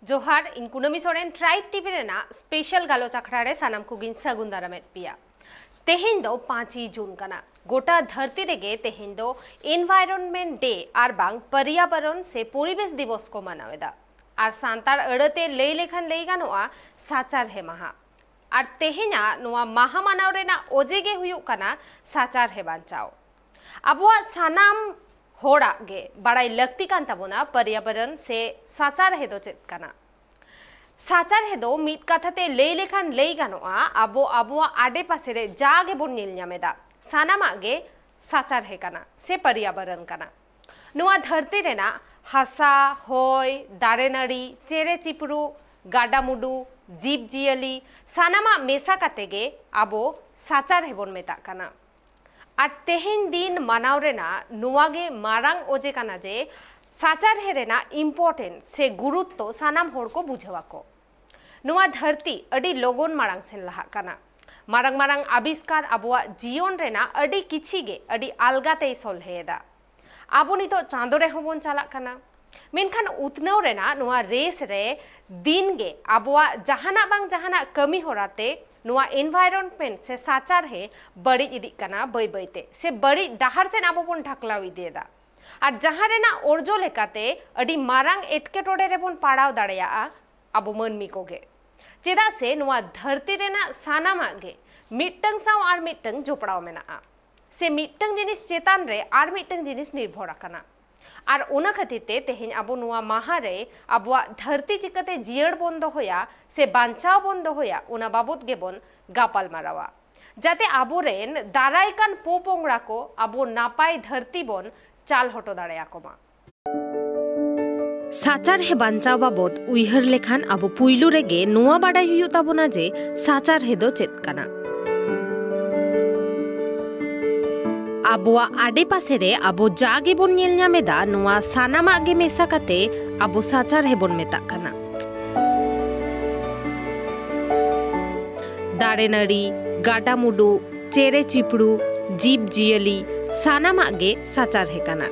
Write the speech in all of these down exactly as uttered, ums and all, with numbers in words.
ᱡᱚᱦᱟᱨ, ᱤᱧ ᱠᱩᱱᱟᱹᱢᱤ ᱥᱚᱨᱮᱱ, ᱴᱨᱟᱭᱤᱵᱽ ᱴᱤᱵᱷᱤ ᱨᱮᱱᱟᱜ ᱥᱯᱮᱥᱟᱞ ᱜᱟᱞᱚᱪ ᱟᱠᱷᱲᱟ ᱨᱮ ᱥᱟᱱᱟᱢ ᱠᱚᱜᱮᱧ ᱥᱟᱹᱜᱩᱱ ᱫᱟᱨᱟᱢᱮᱫ ᱯᱮᱭᱟ᱾ ᱛᱮᱦᱮᱧ ᱫᱚ ᱯᱟᱸᱪᱮᱭ ᱡᱩᱱ ᱠᱟᱱᱟ᱾ ᱜᱚᱴᱟ ᱫᱷᱟᱹᱨᱛᱤ ᱨᱮᱜᱮ ᱛᱮᱦᱮᱧ ᱫᱚ ᱮᱱᱵᱷᱟᱭᱨᱚᱱᱢᱮᱱᱴ ᱰᱮ ᱟᱨ ᱵᱟᱝ ᱯᱚᱨᱭᱟᱵᱚᱨᱚᱱ ᱥᱮ ᱯᱚᱨᱤᱵᱮᱥ ᱫᱤᱵᱚᱥ ᱠᱚ ᱢᱟᱱᱟᱣ ᱮᱫᱟ᱾ ᱟᱨ ᱥᱟᱱᱛᱟᱲ ᱟᱹᱲᱟᱹᱛᱮ ᱞᱟᱹᱭ ᱞᱮᱠᱷᱟᱱ ᱞᱟᱹᱭ ᱜᱟᱱᱚᱜᱼᱟ ᱥᱟᱪᱟᱨᱦᱮ ᱢᱟᱦᱟ᱾ ᱟᱨ ᱛᱮᱦᱮᱧᱟᱜ ᱱᱚᱣᱟ ᱢᱟᱦᱟ ᱢᱟᱱᱟᱣ ᱨᱮᱱᱟᱜ ᱚᱡᱮ ᱜᱮ ᱦᱩᱭᱩᱜ ᱠᱟᱱᱟ ᱥᱟᱪᱟᱨᱦᱮ ᱵᱟᱧᱪᱟᱣ᱾ ᱟᱵᱚᱣᱟᱜ ᱥᱟᱱᱟᱢ ᱦᱚᱲᱟᱜ ᱜᱮ ᱵᱟᱲᱟᱭ ᱞᱟᱹᱠᱛᱤ ᱠᱟᱱ ᱛᱟᱵᱚᱱᱟ ᱯᱚᱨᱭᱟᱵᱚᱨᱚᱱ ᱥᱮ ᱥᱟᱪᱟᱨᱦᱮ ᱫᱚ ᱪᱮᱫ ᱠᱟᱱᱟ᱾ ᱥᱟᱪᱟᱨᱦᱮ ᱫᱚ ᱢᱤᱫ ᱠᱟᱛᱷᱟ ᱛᱮ ᱞᱟᱹᱭ ᱞᱮᱠᱷᱟᱱ ᱞᱟᱹᱭ ᱜᱟᱱᱚᱜᱼᱟ, ᱟᱵᱚ ᱟᱵᱚᱣᱟᱜ ᱟᱰᱮᱯᱟᱥᱮ ᱨᱮ ᱡᱟ ᱜᱮᱵᱚᱱ ᱧᱮᱞ ᱧᱟᱢ ᱮᱫᱟ, ᱥᱟᱱᱟᱢᱟᱜ ᱜᱮ ᱥᱟᱪᱟᱨᱦᱮ ᱠᱟᱱᱟ ᱥᱮ ᱯᱚᱨᱭᱟᱵᱚᱨᱚᱱ ᱠᱟᱱᱟ᱾ ᱱᱚᱣᱟ ᱫᱷᱟᱹᱨᱛᱤ ᱨᱮᱱᱟᱜ ᱦᱟᱥᱟ, ᱦᱚᱭ, ᱫᱟᱨᱮ ᱱᱟᱹᱲᱤ, ᱪᱮᱬᱮ ᱪᱤᱯᱨᱩ, ᱜᱟᱰᱟᱼᱢᱩᱰᱩ, ᱡᱤᱵᱽ ᱡᱤᱭᱟᱹᱞᱤ, ᱥᱟᱱᱟᱢᱟᱜ ᱢᱮᱥᱟ ᱠᱟᱛᱮ ᱜᱮ ᱟᱵᱚ ᱥᱟᱪᱟᱨᱦᱮ ᱵᱚᱱ ᱢᱮᱛᱟᱜ ᱠᱟᱱᱟ᱾ ᱟᱨ ᱛᱮᱦᱮᱧ ᱫᱤᱱ ᱢᱟᱱᱟᱣ ᱨᱮᱱᱟᱜ ᱱᱚᱣᱟ ᱜᱮ ᱢᱟᱨᱟᱝ ᱚᱡᱮ ᱠᱟᱱᱟ ᱡᱮ ᱥᱟᱪᱟᱨᱦᱮ ᱨᱮᱱᱟᱜ ᱤᱢᱯᱚᱨᱴᱮᱱᱥ ᱥᱮ ᱜᱩᱨᱩᱛᱛᱚ ᱥᱟᱱᱟᱢ ᱦᱚᱲ ᱠᱚ ᱵᱩᱡᱷᱟᱹᱣ ᱟᱠᱚ᱾ ᱱᱚᱣᱟ ᱫᱷᱟᱹᱨᱛᱤ ᱟᱹᱰᱤ ᱞᱚᱜᱚᱱ ᱢᱟᱲᱟᱝ ᱥᱮᱱ ᱞᱟᱦᱟᱜ ᱠᱟᱱᱟ᱾ ᱢᱟᱨᱟᱝ ᱢᱟᱨᱟᱝ ᱟᱵᱤᱥᱠᱟᱨ ᱟᱵᱚᱣᱟᱜ ᱡᱤᱭᱚᱱ ᱨᱮᱱᱟᱜ ᱟᱹᱰᱤ ᱠᱤᱪᱷᱤ ᱜᱮ ᱟᱹᱰᱤ ᱟᱞᱜᱟ ᱛᱮᱭ ᱥᱚᱞᱦᱮᱭᱮᱫᱟ᱾ ᱟᱵᱚ ᱱᱤᱛᱚᱜ ᱪᱟᱸᱫᱚ ᱨᱮᱦᱚᱸ ᱵᱚᱱ ᱪᱟᱞᱟᱜ ᱠᱟᱱᱟ᱾ ᱢᱮᱱᱠᱷᱟᱱ ᱩᱛᱱᱟᱹᱣ ᱨᱮᱱᱟᱜ ᱱᱚᱣᱟ ᱨᱮᱥ ᱨᱮ ᱫᱤᱱ ᱜᱮ ᱟᱵᱚᱣᱟᱜ ᱡᱟᱦᱟᱱᱟᱜ ᱵᱟᱝ ᱡᱟᱦᱟᱱᱟᱜ ᱠᱟᱹᱢᱤ ᱦᱚᱨᱟ ᱛᱮ ᱱᱚᱣᱟ ᱮᱱᱵᱷᱟᱭᱨᱚᱱᱢᱮᱱᱴ ᱥᱮ ᱥᱟᱪᱟᱨᱦᱮ ᱵᱟᱹᱲᱤᱡ ᱤᱫᱤᱜ ᱠᱟᱱᱟ ᱵᱟᱹᱭ ᱵᱟᱹᱭ ᱛᱮ, ᱥᱮ ᱵᱟᱹᱲᱤᱡ ᱰᱟᱦᱟᱨ ᱥᱮᱫ ᱟᱵᱚ ᱵᱚᱱ ᱰᱷᱟᱠᱞᱟᱣ ᱤᱫᱤᱭᱮᱫᱟ᱾ ᱟᱨ ᱡᱟᱦᱟᱸ ᱨᱮᱱᱟᱜ ᱚᱨᱡᱚ ᱞᱮᱠᱟᱛᱮ ᱟᱹᱰᱤ ᱢᱟᱨᱟᱝ ᱮᱴᱠᱮᱴᱚᱬᱮ ᱨᱮᱵᱚᱱ ᱯᱟᱲᱟᱣ ᱫᱟᱲᱮᱭᱟᱜᱼᱟ ᱟᱵᱚ ᱢᱟᱹᱱᱢᱤ ᱠᱚᱜᱮ᱾ ᱪᱮᱫᱟᱜ ᱥᱮ ᱱᱚᱣᱟ ᱫᱷᱟᱹᱨᱛᱤ ᱨᱮᱱᱟᱜ ᱥᱟᱱᱟᱢᱟᱜ ᱜᱮ ᱢᱤᱫᱴᱟᱝ ᱥᱟᱶ ᱟᱨ ᱢᱤᱫᱴᱟᱝ ᱡᱚᱯᱲᱟᱣ ᱢᱮᱱᱟᱜᱼᱟ, ᱥᱮ ᱢᱤᱫᱴᱟᱝ ᱡᱤᱱᱤᱥ ᱪᱮᱛᱟᱱ ᱨᱮ ᱟᱨ ᱢᱤᱫᱴᱟᱝ ᱡᱤᱱᱤᱥ ᱱᱤᱨᱵᱷᱚᱨ ᱟᱠᱟᱱᱟ᱾ ᱟᱨ ᱚᱱᱟ ᱠᱷᱟᱹᱛᱤᱨ ᱛᱮ ᱛᱮᱦᱮᱧ ᱟᱵᱚ ᱱᱚᱣᱟ ᱢᱟᱦᱟ ᱨᱮ ᱟᱵᱚᱣᱟᱜ ᱫᱷᱟᱹᱨᱛᱤ ᱪᱤᱠᱟᱹᱛᱮ ᱡᱤᱭᱟᱹᱲ ᱵᱚᱱ ᱫᱚᱦᱚᱭᱟ ᱥᱮ ᱵᱟᱧᱪᱟᱣ ᱵᱚᱱ ᱫᱚᱦᱚᱭᱟ, ᱚᱱᱟ ᱵᱟᱵᱚᱛ ᱜᱮᱵᱚᱱ ᱜᱟᱯᱟᱞ ᱢᱟᱨᱟᱣᱟ, ᱡᱟᱛᱮ ᱟᱵᱚᱨᱮᱱ ᱫᱟᱨᱟᱭ ᱠᱟᱱ ᱯᱚᱯᱚᱝᱲᱟ ᱠᱚ ᱟᱵᱚ ᱱᱟᱯᱟᱭ ᱫᱷᱟᱹᱨᱛᱤ ᱵᱚᱱ ᱪᱟᱞ ᱦᱚᱴᱚ ᱫᱟᱲᱮᱭᱟᱠᱚ ᱢᱟ᱾ ᱥᱟᱪᱟᱨᱦᱮ ᱵᱟᱧᱪᱟᱣ ᱵᱟᱵᱚᱛ ᱩᱭᱦᱟᱹᱨ ᱞᱮᱠᱷᱟᱱ ᱟᱵᱚ ᱯᱩᱭᱞᱩ ᱨᱮᱜᱮ ᱱᱚᱣᱟ ᱵᱟᱰᱟᱭ ᱦᱩᱭᱩᱜ ᱛᱟᱵᱚᱱᱟ ᱡᱮ ᱥᱟᱪᱟᱨᱦᱮ ᱫᱚ ᱪᱮᱫ ᱠᱟᱱᱟ᱾ ᱟᱵᱚᱣᱟᱜ ᱟᱰᱮᱯᱟᱥᱮ ᱨᱮ ᱟᱵᱚ ᱡᱟ ᱜᱮᱵᱚᱱ ᱧᱮᱞ ᱧᱟᱢ ᱮᱫᱟ, ᱱᱚᱣᱟ ᱥᱟᱱᱟᱢᱟᱜ ᱜᱮ ᱢᱮᱥᱟ ᱠᱟᱛᱮ ᱟᱵᱚ ᱥᱟᱪᱟᱨᱦᱮ ᱵᱚᱱ ᱢᱮᱛᱟᱜ ᱠᱟᱱᱟ᱾ ᱫᱟᱨᱮ ᱱᱟᱹᱲᱤ, ᱜᱟᱰᱟ ᱢᱩᱰᱩ, ᱪᱮᱬᱮ ᱪᱤᱯᱲᱩ, ᱡᱤᱵᱽ ᱡᱤᱭᱟᱹᱞᱤ, ᱥᱟᱱᱟᱢᱟᱜ ᱜᱮ ᱥᱟᱪᱟᱨᱦᱮ ᱠᱟᱱᱟ᱾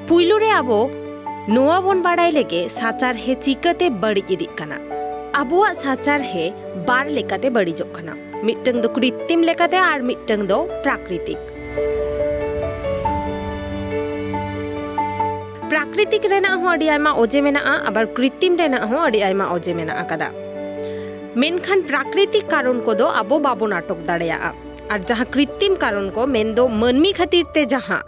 ᱯᱩᱭᱞᱩ ᱨᱮ ᱟᱵᱚ ᱱᱚᱣᱟ ᱵᱚᱱ ᱵᱟᱲᱟᱭ ᱞᱮᱜᱮ ᱥᱟᱪᱟᱨᱦᱮ ᱪᱤᱠᱟᱹᱛᱮ ᱵᱟᱹᱲᱤᱡ ᱤᱫᱤᱜ ᱠᱟᱱᱟ᱾ ᱟᱵᱚᱣᱟᱜ ᱥᱟᱪᱟᱨᱦᱮ ᱵᱟᱨ ᱞᱮᱠᱟᱛᱮ ᱵᱟᱹᱲᱤᱡᱚᱜ ᱠᱟᱱᱟ, ᱢᱤᱫᱴᱟᱝ ᱫᱚ ᱠᱨᱤᱛᱛᱤᱢ ᱞᱮᱠᱟᱛᱮ ᱟᱨ ᱢᱤᱫᱴᱟᱝ ᱫᱚ ᱯᱨᱟᱠᱨᱤᱛᱤᱠ᱾ ᱯᱨᱟᱠᱨᱤᱛᱤᱠ ᱨᱮᱱᱟᱜ ᱦᱚᱸ ᱟᱹᱰᱤ ᱟᱭᱢᱟ ᱚᱡᱮ ᱢᱮᱱᱟᱜᱼᱟ, ᱟᱵᱟᱨ ᱠᱨᱤᱛᱛᱤᱢ ᱨᱮᱱᱟᱜ ᱦᱚᱸ ᱟᱹᱰᱤ ᱟᱭᱢᱟ ᱚᱡᱮ ᱢᱮᱱᱟᱜ ᱟᱠᱟᱫᱟ᱾ ᱢᱮᱱᱠᱷᱟᱱ ᱯᱨᱟᱠᱨᱤᱛᱤᱠ ᱠᱟᱨᱚᱱ ᱠᱚᱫᱚ ᱟᱵᱚ ᱵᱟᱵᱚᱱ ᱟᱴᱚᱠ ᱫᱟᱲᱮᱭᱟᱜᱼᱟ᱾ ᱟᱨ ᱡᱟᱦᱟᱸ ᱠᱨᱤᱛᱛᱤᱢ ᱠᱟᱨᱚᱱ ᱠᱚ, ᱢᱮᱱᱫᱚ ᱢᱟᱹᱱᱢᱤ ᱠᱷᱟᱹᱛᱤᱨ ᱛᱮ ᱡᱟᱦᱟᱸ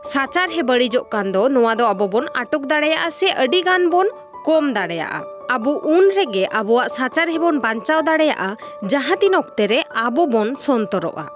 ᱥᱟᱪᱟᱨᱦᱮ ᱵᱟᱹᱲᱤᱡᱚᱜ ᱠᱟᱱ ᱫᱚ, ᱱᱚᱣᱟ ᱫᱚ ᱟᱵᱚ ᱵᱚᱱ ᱟᱴᱚᱠ ᱫᱟᱲᱮᱭᱟᱜᱼᱟ ᱥᱮ ᱟᱹᱰᱤ ᱜᱟᱱ ᱵᱚᱱ ᱠᱚᱢ ᱫᱟᱲᱮᱭᱟᱜᱼᱟ᱾ ᱟᱵᱚ ᱩᱱ ᱨᱮᱜᱮ ᱟᱵᱚᱣᱟᱜ ᱥᱟᱪᱟᱨᱦᱮ ᱵᱚᱱ ᱵᱟᱧᱪᱟᱣ ᱫᱟᱲᱮᱭᱟᱜᱼᱟ, ᱡᱟᱦᱟᱸ ᱛᱤᱱ ᱚᱠᱛᱮ ᱨᱮ ᱟᱵᱚ ᱵᱚᱱ ᱥᱚᱱᱛᱚᱨᱚᱜᱼᱟ᱾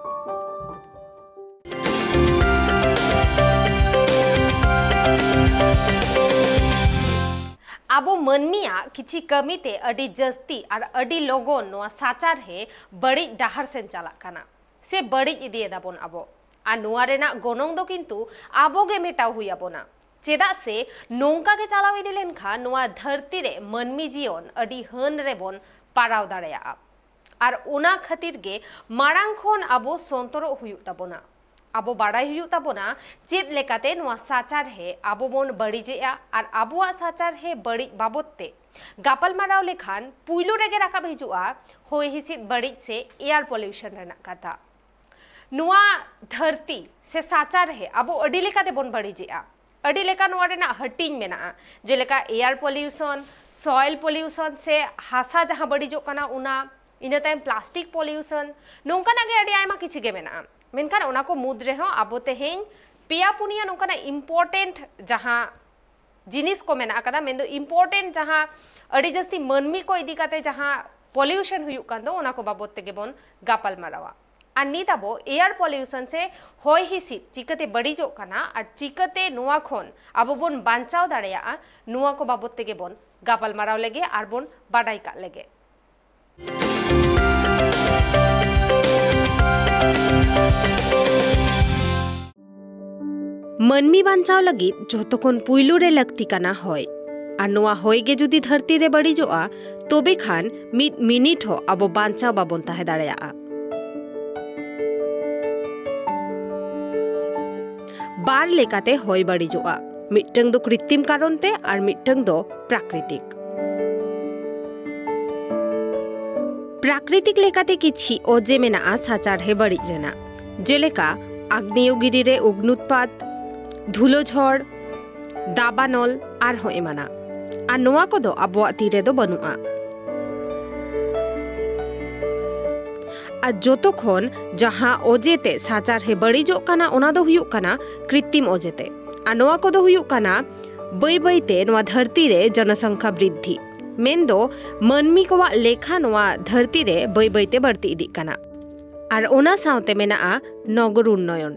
ᱟᱵᱚ ᱢᱟᱹᱱᱢᱤᱭᱟᱜ ᱠᱤᱪᱷᱤ ᱠᱟᱹᱢᱤᱛᱮ ᱟᱹᱰᱤ ᱡᱟᱹᱥᱛᱤ ᱟᱨ ᱟᱹᱰᱤ ᱞᱚᱜᱚᱱ ᱱᱚᱣᱟ ᱥᱟᱪᱟᱨᱦᱮ ᱵᱟᱹᱲᱤᱡ ᱰᱟᱦᱟᱨ ᱥᱮᱱ ᱪᱟᱞᱟᱜ ᱠᱟᱱᱟ ᱥᱮ ᱵᱟᱹᱲᱤᱡ ᱤᱫᱤᱭᱮᱫᱟ ᱵᱚᱱ ᱟᱵᱚ᱾ ᱟᱨ ᱱᱚᱣᱟ ᱨᱮᱱᱟᱜ ᱜᱚᱱᱚᱝ ᱫᱚ ᱠᱤᱱᱛᱩ ᱟᱵᱚ ᱜᱮ ᱢᱮᱴᱟᱣ ᱦᱩᱭ ᱟᱵᱚᱱᱟ᱾ ᱪᱮᱫᱟᱜ ᱥᱮ ᱱᱚᱝᱠᱟ ᱜᱮ ᱪᱟᱞᱟᱣ ᱤᱫᱤ ᱞᱮᱱᱠᱷᱟᱱ ᱱᱚᱣᱟ ᱫᱷᱟᱹᱨᱛᱤ ᱨᱮ ᱢᱟᱹᱱᱢᱤ ᱡᱤᱭᱚᱱ ᱟᱹᱰᱤ ᱦᱟᱹᱱ ᱨᱮᱵᱚᱱ ᱯᱟᱨᱟᱣ ᱫᱟᱲᱮᱭᱟᱜᱼᱟ᱾ ᱟᱨ ᱚᱱᱟ ᱠᱷᱟᱹᱛᱤᱨ ᱜᱮ ᱢᱟᱲᱟᱝ ᱠᱷᱚᱱ ᱟᱵᱚ ᱥᱚᱱᱛᱚᱨᱚᱜ ᱦᱩᱭᱩᱜ ᱛᱟᱵᱚᱱᱟ᱾ ᱟᱵᱚ ᱵᱟᱲᱟᱭ ᱦᱩᱭᱩᱜ ᱛᱟᱵᱚᱱᱟ ᱪᱮᱫ ᱞᱮᱠᱟᱛᱮ ᱱᱚᱣᱟ ᱥᱟᱪᱟᱨᱦᱮ ᱟᱵᱚ ᱵᱚᱱ ᱵᱟᱹᱲᱤᱡᱮᱜᱼᱟ ᱟᱨ ᱟᱵᱚᱣᱟᱜ ᱥᱟᱪᱟᱨᱦᱮ ᱵᱟᱹᱲᱤᱡ ᱵᱟᱵᱚᱛ ᱛᱮ ᱜᱟᱯᱟᱞᱢᱟᱨᱟᱣ ᱞᱮᱠᱷᱟᱱ ᱯᱩᱭᱞᱩ ᱨᱮᱜᱮ ᱨᱟᱠᱟᱵ ᱦᱤᱡᱩᱜᱼᱟ ᱦᱚᱭ ᱦᱤᱸᱥᱤᱫ ᱵᱟᱹᱲᱤᱡ ᱥᱮ ᱮᱭᱟᱨ ᱯᱚᱞᱤᱭᱩᱥᱚᱱ ᱨᱮᱱᱟᱜ ᱠᱟᱛᱷᱟ᱾ ᱱᱚᱣᱟ ᱫᱷᱟᱹᱨᱛᱤ ᱥᱮ ᱥᱟᱪᱟᱨᱦᱮ ᱟᱵᱚ ᱟᱹᱰᱤ ᱞᱮᱠᱟ ᱛᱮᱵᱚᱱ ᱵᱟᱹᱲᱤᱡᱮᱜᱼᱟ᱾ ᱟᱹᱰᱤ ᱞᱮᱠᱟ ᱱᱚᱣᱟ ᱨᱮᱱᱟᱜ ᱦᱟᱹᱴᱤᱧ ᱢᱮᱱᱟᱜᱼᱟ, ᱡᱮᱞᱮᱠᱟ ᱮᱭᱟᱨ ᱯᱚᱞᱤᱭᱩᱥᱚᱱ, ᱥᱚᱭᱮᱞ ᱯᱚᱞᱤᱭᱩᱥᱚᱱ ᱥᱮ ᱦᱟᱥᱟ ᱡᱟᱦᱟᱸ ᱵᱟᱹᱲᱤᱡᱚᱜ ᱠᱟᱱᱟ ᱚᱱᱟ, ᱤᱱᱟᱹ ᱛᱟᱭᱚᱢ ᱯᱞᱟᱥᱴᱤᱠ ᱯᱚᱞᱤᱭᱩᱥᱚᱱ, ᱱᱚᱝᱠᱟᱱᱟᱜ ᱜᱮ ᱟᱹᱰᱤ ᱟᱭᱢᱟ ᱠᱤᱪᱷᱩ ᱜᱮ ᱢᱮᱱᱟᱜᱼᱟ᱾ ᱢᱮᱱᱠᱷᱟᱱ ᱚᱱᱟ ᱠᱚ ᱢᱩᱫᱽ ᱨᱮᱦᱚᱸ ᱟᱵᱚ ᱛᱮᱦᱮᱧ ᱯᱮᱭᱟ ᱯᱩᱱᱭᱟ ᱱᱚᱝᱠᱟᱱᱟᱜ ᱤᱢᱯᱚᱨᱴᱮᱱᱴ ᱡᱟᱦᱟᱸ ᱡᱤᱱᱤᱥ ᱠᱚ ᱢᱮᱱᱟᱜ ᱟᱠᱟᱫᱟ, ᱢᱮᱱᱫᱚ ᱤᱢᱯᱚᱨᱴᱮᱱᱴ ᱡᱟᱦᱟᱸ ᱟᱹᱰᱤ ᱡᱟᱹᱥᱛᱤ ᱢᱟᱹᱱᱢᱤ ᱠᱚ ᱤᱫᱤ ᱠᱟᱛᱮ ᱡᱟᱦᱟᱸ ᱯᱚᱞᱤᱭᱩᱥᱚᱱ ᱦᱩᱭᱩᱜ ᱠᱟᱱ ᱫᱚ, ᱚᱱᱟ ᱠᱚ ᱵᱟᱵᱚᱛ ᱛᱮᱜᱮ ᱵᱚᱱ ᱜᱟᱯᱟᱞ ᱢᱟᱨᱟᱣᱟ᱾ ᱟᱨ ᱱᱤᱛ ᱟᱵᱚ ᱮᱭᱟᱨ ᱯᱚᱞᱤᱭᱩᱥᱚᱱ ᱥᱮ ᱦᱚᱭ ᱦᱤᱸᱥᱤᱫ ᱪᱤᱠᱟᱹᱛᱮ ᱵᱟᱹᱲᱤᱡᱚᱜ ᱠᱟᱱᱟ ᱟᱨ ᱪᱤᱠᱟᱹᱛᱮ ᱱᱚᱣᱟ ᱠᱷᱚᱱ ᱟᱵᱚ ᱵᱚᱱ ᱵᱟᱧᱪᱟᱣ ᱫᱟᱲᱮᱭᱟᱜᱼᱟ, ᱱᱚᱣᱟ ᱠᱚ ᱵᱟᱵᱚᱛ ᱛᱮᱜᱮ ᱵᱚᱱ ᱜᱟᱯᱟᱞ ᱢᱟᱨᱟᱣ ᱞᱮᱜᱮ ᱟᱨ ᱵᱚᱱ ᱵᱟᱰᱟᱭ ᱠᱟᱜ ᱞᱮᱜᱮ᱾ ᱢᱟᱹᱱᱢᱤ ᱵᱟᱧᱪᱟᱣ ᱞᱟᱹᱜᱤᱫ ᱡᱷᱚᱛᱚ ᱠᱷᱚᱱ ᱯᱩᱭᱞᱩ ᱨᱮ ᱞᱟᱹᱠᱛᱤ ᱠᱟᱱᱟ ᱦᱚᱭ᱾ ᱟᱨ ᱱᱚᱣᱟ ᱦᱚᱭ ᱜᱮ ᱡᱩᱫᱤ ᱫᱷᱟᱹᱨᱛᱤ ᱨᱮ ᱵᱟᱹᱲᱤᱡᱚᱜᱼᱟ, ᱛᱚᱵᱮ ᱠᱷᱟᱱ ᱢᱤᱫ ᱢᱤᱱᱤᱴ ᱦᱚᱸ ᱟᱵᱚ ᱵᱟᱧᱪᱟᱣ ᱵᱟᱵᱚᱱ ᱛᱟᱦᱮᱸ ᱫᱟᱲᱮᱭᱟᱜᱼᱟ᱾ ᱵᱟᱨ ᱞᱮᱠᱟᱛᱮ ᱦᱚᱭ ᱵᱟᱹᱲᱤᱡᱚᱜᱼᱟ᱾ ᱢᱤᱫᱴᱟᱝ ᱫᱚ ᱠᱨᱤᱛᱛᱤᱢ ᱠᱟᱨᱚᱱ ᱛᱮ ᱟᱨ ᱢᱤᱫᱴᱟᱝ ᱫᱚ ᱯᱨᱟᱠᱨᱤᱛᱤᱠ᱾ ᱯᱨᱟᱠᱨᱤᱛᱤᱠ ᱞᱮᱠᱟᱛᱮ ᱠᱤᱪᱷᱤ ᱚᱡᱮ ᱢᱮᱱᱟᱜᱼᱟ ᱥᱟᱪᱟᱨᱦᱮ ᱵᱟᱹᱲᱤᱡ ᱨᱮᱱᱟᱜ, ᱡᱮᱞᱮᱠᱟ ᱟᱜᱽᱱᱮᱭᱚᱜᱤᱨᱤ ᱨᱮ ᱚᱜᱽᱱᱩᱛᱯᱟᱛ, ᱫᱷᱩᱞᱟᱹ ᱡᱷᱚᱲ, ᱫᱟᱵᱟᱱᱚᱞ ᱟᱨᱦᱚᱸ ᱮᱢᱟᱱᱟᱜ᱾ ᱟᱨ ᱱᱚᱣᱟ ᱠᱚᱫᱚ ᱟᱵᱚᱣᱟᱜ ᱛᱤ ᱨᱮᱫᱚ ᱵᱟᱹᱱᱩᱜᱼᱟ᱾ ᱟᱨ ᱡᱚᱛᱚ ᱠᱷᱚᱱ ᱡᱟᱦᱟᱸ ᱚᱡᱮ ᱛᱮ ᱥᱟᱪᱟᱨᱦᱮ ᱵᱟᱹᱲᱤᱡᱚᱜ ᱠᱟᱱᱟ, ᱚᱱᱟ ᱫᱚ ᱦᱩᱭᱩᱜ ᱠᱟᱱᱟ ᱠᱨᱤᱛᱛᱤᱢ ᱚᱡᱮ ᱛᱮ᱾ ᱟᱨ ᱱᱚᱣᱟ ᱠᱚᱫᱚ ᱦᱩᱭᱩᱜ ᱠᱟᱱᱟ ᱵᱟᱹᱭ ᱵᱟᱹᱭ ᱛᱮ ᱱᱚᱣᱟ ᱫᱷᱟᱹᱨᱛᱤ ᱨᱮ ᱡᱚᱱᱚᱥᱚᱝᱠᱷᱟ ᱵᱨᱤᱫᱽᱫᱷᱤ, ᱢᱮᱱᱫᱚ ᱢᱟᱹᱱᱢᱤ ᱠᱚᱣᱟᱜ ᱞᱮᱠᱷᱟ ᱱᱚᱣᱟ ᱫᱷᱟᱹᱨᱛᱤ ᱨᱮ ᱵᱟᱹᱭ ᱵᱟᱹᱭ ᱛᱮ ᱵᱟᱹᱲᱛᱤ ᱤᱫᱤᱜ ᱠᱟᱱᱟ᱾ ᱟᱨ ᱚᱱᱟ ᱥᱟᱶᱛᱮ ᱢᱮᱱᱟᱜᱼᱟ ᱱᱚᱜᱚᱨ ᱩᱱᱱᱚᱭᱚᱱ᱾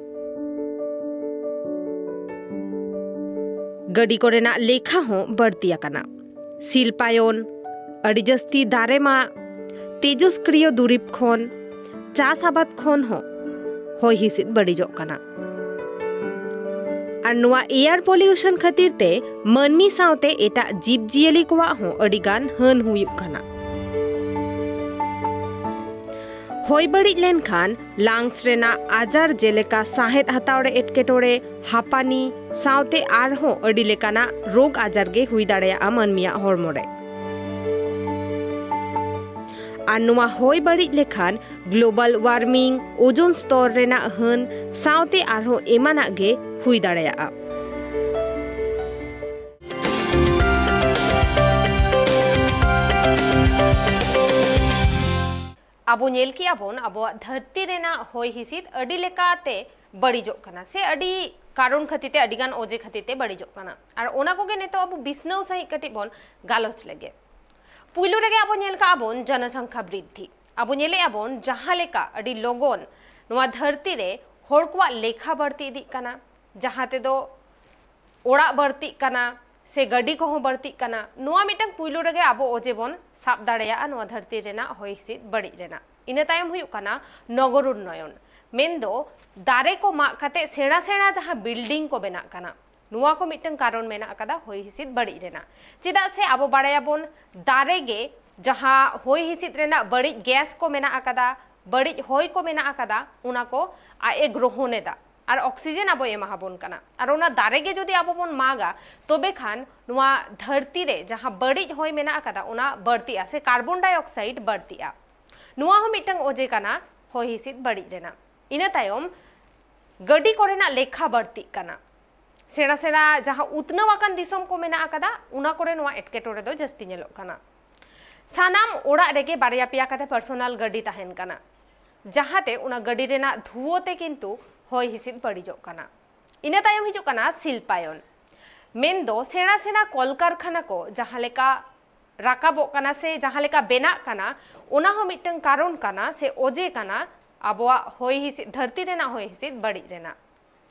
ᱜᱟᱹᱰᱤ ᱠᱚᱨᱮᱱᱟᱜ ᱞᱮᱠᱷᱟ ᱦᱚᱸ ᱵᱟᱹᱲᱛᱤ ᱟᱠᱟᱱᱟ᱾ ᱥᱤᱞᱯᱟᱭᱚᱱ, ᱟᱹᱰᱤ ᱡᱟᱹᱥᱛᱤ ᱫᱟᱨᱮ ᱢᱟᱜ, ᱛᱮᱡᱚᱥᱠᱨᱤᱭᱚ ᱫᱩᱨᱤᱵᱽ ᱠᱷᱚᱱ, ᱪᱟᱥ ᱟᱵᱟᱫ ᱠᱷᱚᱱ ᱦᱚᱸ ᱦᱚᱭ ᱦᱤᱸᱥᱤᱫ ᱵᱟᱹᱲᱤᱡᱚᱜ ᱠᱟᱱᱟ᱾ ᱟᱨ ᱱᱚᱣᱟ ᱮᱭᱟᱨ ᱯᱚᱞᱤᱭᱩᱥᱚᱱ ᱠᱷᱟᱹᱛᱤᱨ ᱛᱮ ᱢᱟᱹᱱᱢᱤ ᱥᱟᱶᱛᱮ ᱮᱴᱟᱜ ᱡᱤᱵᱽ ᱡᱤᱭᱟᱹᱞᱤ ᱠᱚᱣᱟᱜ ᱦᱚᱸ ᱟᱹᱰᱤ ᱜᱟᱱ ᱦᱟᱹᱱ ᱦᱩᱭᱩᱜ ᱠᱟᱱᱟ᱾ ᱦᱚᱭ ᱵᱟᱹᱲᱤᱡ ᱞᱮᱱᱠᱷᱟᱱ ᱞᱟᱝᱥ ᱨᱮᱱᱟᱜ ᱟᱡᱟᱨ, ᱡᱮᱞᱮᱠᱟ ᱥᱟᱦᱮᱫ ᱦᱟᱛᱟᱣ ᱨᱮ ᱮᱴᱠᱮᱴᱚᱬᱮ, ᱦᱟᱯᱟᱱᱤ ᱥᱟᱶᱛᱮ ᱟᱨᱦᱚᱸ ᱟᱹᱰᱤ ᱞᱮᱠᱟᱱᱟᱜ ᱨᱳᱜᱽ ᱟᱡᱟᱨ ᱜᱮ ᱦᱩᱭ ᱫᱟᱲᱮᱭᱟᱜᱼᱟ ᱢᱟᱹᱱᱢᱤᱭᱟᱜ ᱦᱚᱲᱢᱚ ᱨᱮ᱾ ᱟᱨ ᱱᱚᱣᱟ ᱦᱚᱭ ᱵᱟᱹᱲᱤᱡ ᱞᱮᱠᱷᱟᱱ ᱜᱞᱳᱵᱟᱞ ᱣᱟᱨᱢᱤᱝ, ᱳᱡᱳᱱ ᱥᱛᱚᱨ ᱨᱮᱱᱟᱜ ᱦᱟᱹᱱ ᱥᱟᱶᱛᱮ ᱟᱨᱦᱚᱸ ᱮᱢᱟᱱᱟᱜ ᱜᱮ ᱦᱩᱭ ᱫᱟᱲᱮᱭᱟᱜᱼᱟ᱾ ᱟᱵᱚ ᱧᱮᱞ ᱠᱮᱜᱼᱟ ᱵᱚᱱ ᱟᱵᱚᱣᱟᱜ ᱫᱷᱟᱹᱨᱛᱤ ᱨᱮᱱᱟᱜ ᱦᱚᱭ ᱦᱤᱸᱥᱤᱫ ᱟᱹᱰᱤ ᱞᱮᱠᱟᱛᱮ ᱵᱟᱹᱲᱤᱡᱚᱜ ᱠᱟᱱᱟ, ᱥᱮ ᱟᱹᱰᱤ ᱠᱟᱨᱚᱱ ᱠᱷᱟᱹᱛᱤᱨ ᱛᱮ, ᱟᱹᱰᱤ ᱜᱟᱱ ᱚᱡᱮ ᱠᱷᱟᱹᱛᱤᱨ ᱛᱮ ᱵᱟᱹᱲᱤᱡᱚᱜ ᱠᱟᱱᱟ᱾ ᱟᱨ ᱚᱱᱟ ᱠᱚᱜᱮ ᱱᱤᱛᱚᱜ ᱟᱵᱚ ᱵᱤᱥᱱᱟᱹᱣ ᱥᱟᱺᱦᱤᱡ ᱠᱟᱹᱴᱤᱡ ᱵᱚᱱ ᱜᱟᱞᱚᱪ ᱞᱮᱜᱮ᱾ ᱯᱩᱭᱞᱩ ᱨᱮᱜᱮ ᱟᱵᱚ ᱧᱮᱞ ᱠᱟᱜᱼᱟ ᱵᱚᱱ ᱡᱚᱱᱚᱥᱚᱝᱠᱷᱟ ᱵᱨᱤᱫᱽᱫᱷᱤ᱾ ᱟᱵᱚ ᱧᱮᱞᱮᱜᱼᱟ ᱵᱚᱱ ᱡᱟᱦᱟᱸ ᱞᱮᱠᱟ ᱟᱹᱰᱤ ᱞᱚᱜᱚᱱ ᱱᱚᱣᱟ ᱫᱷᱟᱹᱨᱛᱤ ᱨᱮ ᱦᱚᱲ ᱠᱚᱣᱟᱜ ᱞᱮᱠᱷᱟ ᱵᱟᱹᱲᱛᱤ ᱤᱫᱤᱜ ᱠᱟᱱᱟ, ᱡᱟᱦᱟᱸ ᱛᱮᱫᱚ ᱚᱲᱟᱜ ᱵᱟᱹᱲᱛᱤᱜ ᱠᱟᱱᱟ ᱥᱮ ᱜᱟᱹᱰᱤ ᱠᱚᱦᱚᱸ ᱵᱟᱹᱲᱛᱤᱜ ᱠᱟᱱᱟ᱾ ᱱᱚᱣᱟ ᱢᱤᱫᱴᱟᱝ ᱯᱩᱭᱞᱩ ᱨᱮᱜᱮ ᱟᱵᱚ ᱚᱡᱮ ᱵᱚᱱ ᱥᱟᱵ ᱫᱟᱲᱮᱭᱟᱜᱼᱟ ᱱᱚᱣᱟ ᱫᱷᱟᱹᱨᱛᱤ ᱨᱮᱱᱟᱜ ᱦᱚᱭ ᱦᱤᱸᱥᱤᱫ ᱵᱟᱹᱲᱤᱡ ᱨᱮᱱᱟᱜ᱾ ᱤᱱᱟᱹ ᱛᱟᱭᱚᱢ ᱦᱩᱭᱩᱜ ᱠᱟᱱᱟ ᱱᱚᱜᱚᱨ ᱩᱱᱱᱚᱭᱚᱱ, ᱢᱮᱱᱫᱚ ᱫᱟᱨᱮ ᱠᱚ ᱢᱟᱜ ᱠᱟᱛᱮ ᱥᱮᱬᱟ ᱥᱮᱬᱟ ᱡᱟᱦᱟᱸ ᱵᱤᱞᱰᱤᱝ ᱠᱚ ᱵᱮᱱᱟᱜ ᱠᱟᱱᱟ, ᱱᱚᱣᱟ ᱠᱚ ᱢᱤᱫᱴᱟᱝ ᱠᱟᱨᱚᱱ ᱢᱮᱱᱟᱜ ᱟᱠᱟᱫᱟ ᱦᱚᱭ ᱦᱤᱸᱥᱤᱫ ᱵᱟᱹᱲᱤᱡ ᱨᱮᱱᱟᱜ᱾ ᱪᱮᱫᱟᱜ ᱥᱮ ᱟᱵᱚ ᱵᱟᱲᱟᱭᱟᱵᱚᱱ ᱫᱟᱨᱮ ᱜᱮ ᱡᱟᱦᱟᱸ ᱦᱚᱭ ᱦᱤᱸᱥᱤᱫ ᱨᱮᱱᱟᱜ ᱵᱟᱹᱲᱤᱡ ᱜᱮᱥ ᱠᱚ ᱢᱮᱱᱟᱜ ᱟᱠᱟᱫᱟ, ᱵᱟᱹᱲᱤᱡ ᱦᱚᱭ ᱠᱚ ᱢᱮᱱᱟᱜ ᱟᱠᱟᱫᱟ, ᱚᱱᱟ ᱠᱚ ᱟᱡ ᱮ ᱜᱨᱚᱦᱚᱱ ᱮᱫᱟ᱾ ᱟᱨ ᱚᱠᱥᱤᱡᱮᱱ ᱟᱵᱚᱭ ᱮᱢᱟᱵᱚᱱ ᱠᱟᱱᱟ᱾ ᱟᱨ ᱚᱱᱟ ᱫᱟᱨᱮ ᱜᱮ ᱡᱩᱫᱤ ᱟᱵᱚ ᱵᱚᱱ ᱢᱟᱜᱟ, ᱛᱚᱵᱮ ᱠᱷᱟᱱ ᱱᱚᱣᱟ ᱫᱷᱟᱹᱨᱛᱤ ᱨᱮ ᱡᱟᱦᱟᱸ ᱵᱟᱹᱲᱤᱡ ᱦᱚᱭ ᱢᱮᱱᱟᱜ ᱟᱠᱟᱫᱟ, ᱚᱱᱟ ᱵᱟᱹᱲᱛᱤᱜᱼᱟ, ᱥᱮ ᱠᱟᱨᱵᱚᱱ ᱰᱟᱭ ᱚᱠᱥᱟᱭᱤᱰ ᱵᱟᱹᱲᱛᱤᱜᱼᱟ᱾ ᱱᱚᱣᱟ ᱦᱚᱸ ᱢᱤᱫᱴᱟᱝ ᱚᱡᱮ ᱠᱟᱱᱟ ᱦᱚᱭ ᱦᱤᱸᱥᱤᱫ ᱵᱟᱹᱲᱤᱡ ᱨᱮᱱᱟᱜ᱾ ᱤᱱᱟᱹ ᱛᱟᱭᱚᱢ ᱜᱟᱹᱰᱤ ᱠᱚᱨᱮᱱᱟᱜ ᱞᱮᱠᱷᱟ ᱵᱟᱹᱲᱛᱤᱜ ᱠᱟᱱᱟ᱾ ᱥᱮᱬᱟ ᱥᱮᱬᱟ ᱡᱟᱦᱟᱸ ᱩᱛᱱᱟᱹᱣ ᱟᱠᱟᱱ ᱫᱤᱥᱚᱢ ᱠᱚ ᱢᱮᱱᱟᱜ ᱟᱠᱟᱫᱟ, ᱚᱱᱟ ᱠᱚᱨᱮ ᱱᱚᱣᱟ ᱮᱴᱠᱮᱴᱚᱬᱮ ᱫᱚ ᱡᱟᱹᱥᱛᱤ ᱧᱮᱞᱚᱜ ᱠᱟᱱᱟ᱾ ᱥᱟᱱᱟᱢ ᱚᱲᱟᱜ ᱨᱮᱜᱮ ᱵᱟᱨᱭᱟ ᱯᱮᱭᱟ ᱠᱟᱛᱮ ᱯᱟᱨᱥᱚᱱᱟᱞ ᱜᱟᱹᱰᱤ ᱛᱟᱦᱮᱱ ᱠᱟᱱᱟ, ᱡᱟᱦᱟᱸᱛᱮ ᱚᱱᱟ ᱜᱟᱹᱰᱤ ᱨᱮᱱᱟᱜ ᱫᱷᱩᱣᱟᱹ ᱛᱮ ᱠᱤᱱᱛᱩ ᱦᱚᱭ ᱦᱤᱸᱥᱤᱫ ᱵᱟᱹᱲᱤᱡᱚᱜ ᱠᱟᱱᱟ᱾ ᱤᱱᱟᱹ ᱛᱟᱭᱚᱢ ᱦᱤᱡᱩᱜ ᱠᱟᱱᱟ ᱥᱤᱞᱯᱟᱭᱚᱱ, ᱢᱮᱱᱫᱚ ᱥᱮᱬᱟ ᱥᱮᱬᱟ ᱠᱚᱞᱠᱟᱨᱠᱷᱟᱱᱟ ᱠᱚ ᱡᱟᱦᱟᱸ ᱞᱮᱠᱟ ᱨᱟᱠᱟᱵᱚᱜ ᱠᱟᱱᱟ ᱥᱮ ᱡᱟᱦᱟᱸ ᱞᱮᱠᱟ ᱵᱮᱱᱟᱜ ᱠᱟᱱᱟ, ᱚᱱᱟ ᱦᱚᱸ ᱢᱤᱫᱴᱟᱝ ᱠᱟᱨᱚᱱ ᱠᱟᱱᱟ ᱥᱮ ᱚᱡᱮ ᱠᱟᱱᱟ ᱟᱵᱚᱣᱟᱜ ᱦᱚᱭ ᱦᱤᱸᱥᱤᱫ, ᱫᱷᱟᱹᱨᱛᱤ ᱨᱮᱱᱟᱜ ᱦᱚᱭ ᱦᱤᱸᱥᱤᱫ ᱵᱟᱹᱲᱤᱡ ᱨᱮᱱᱟᱜ᱾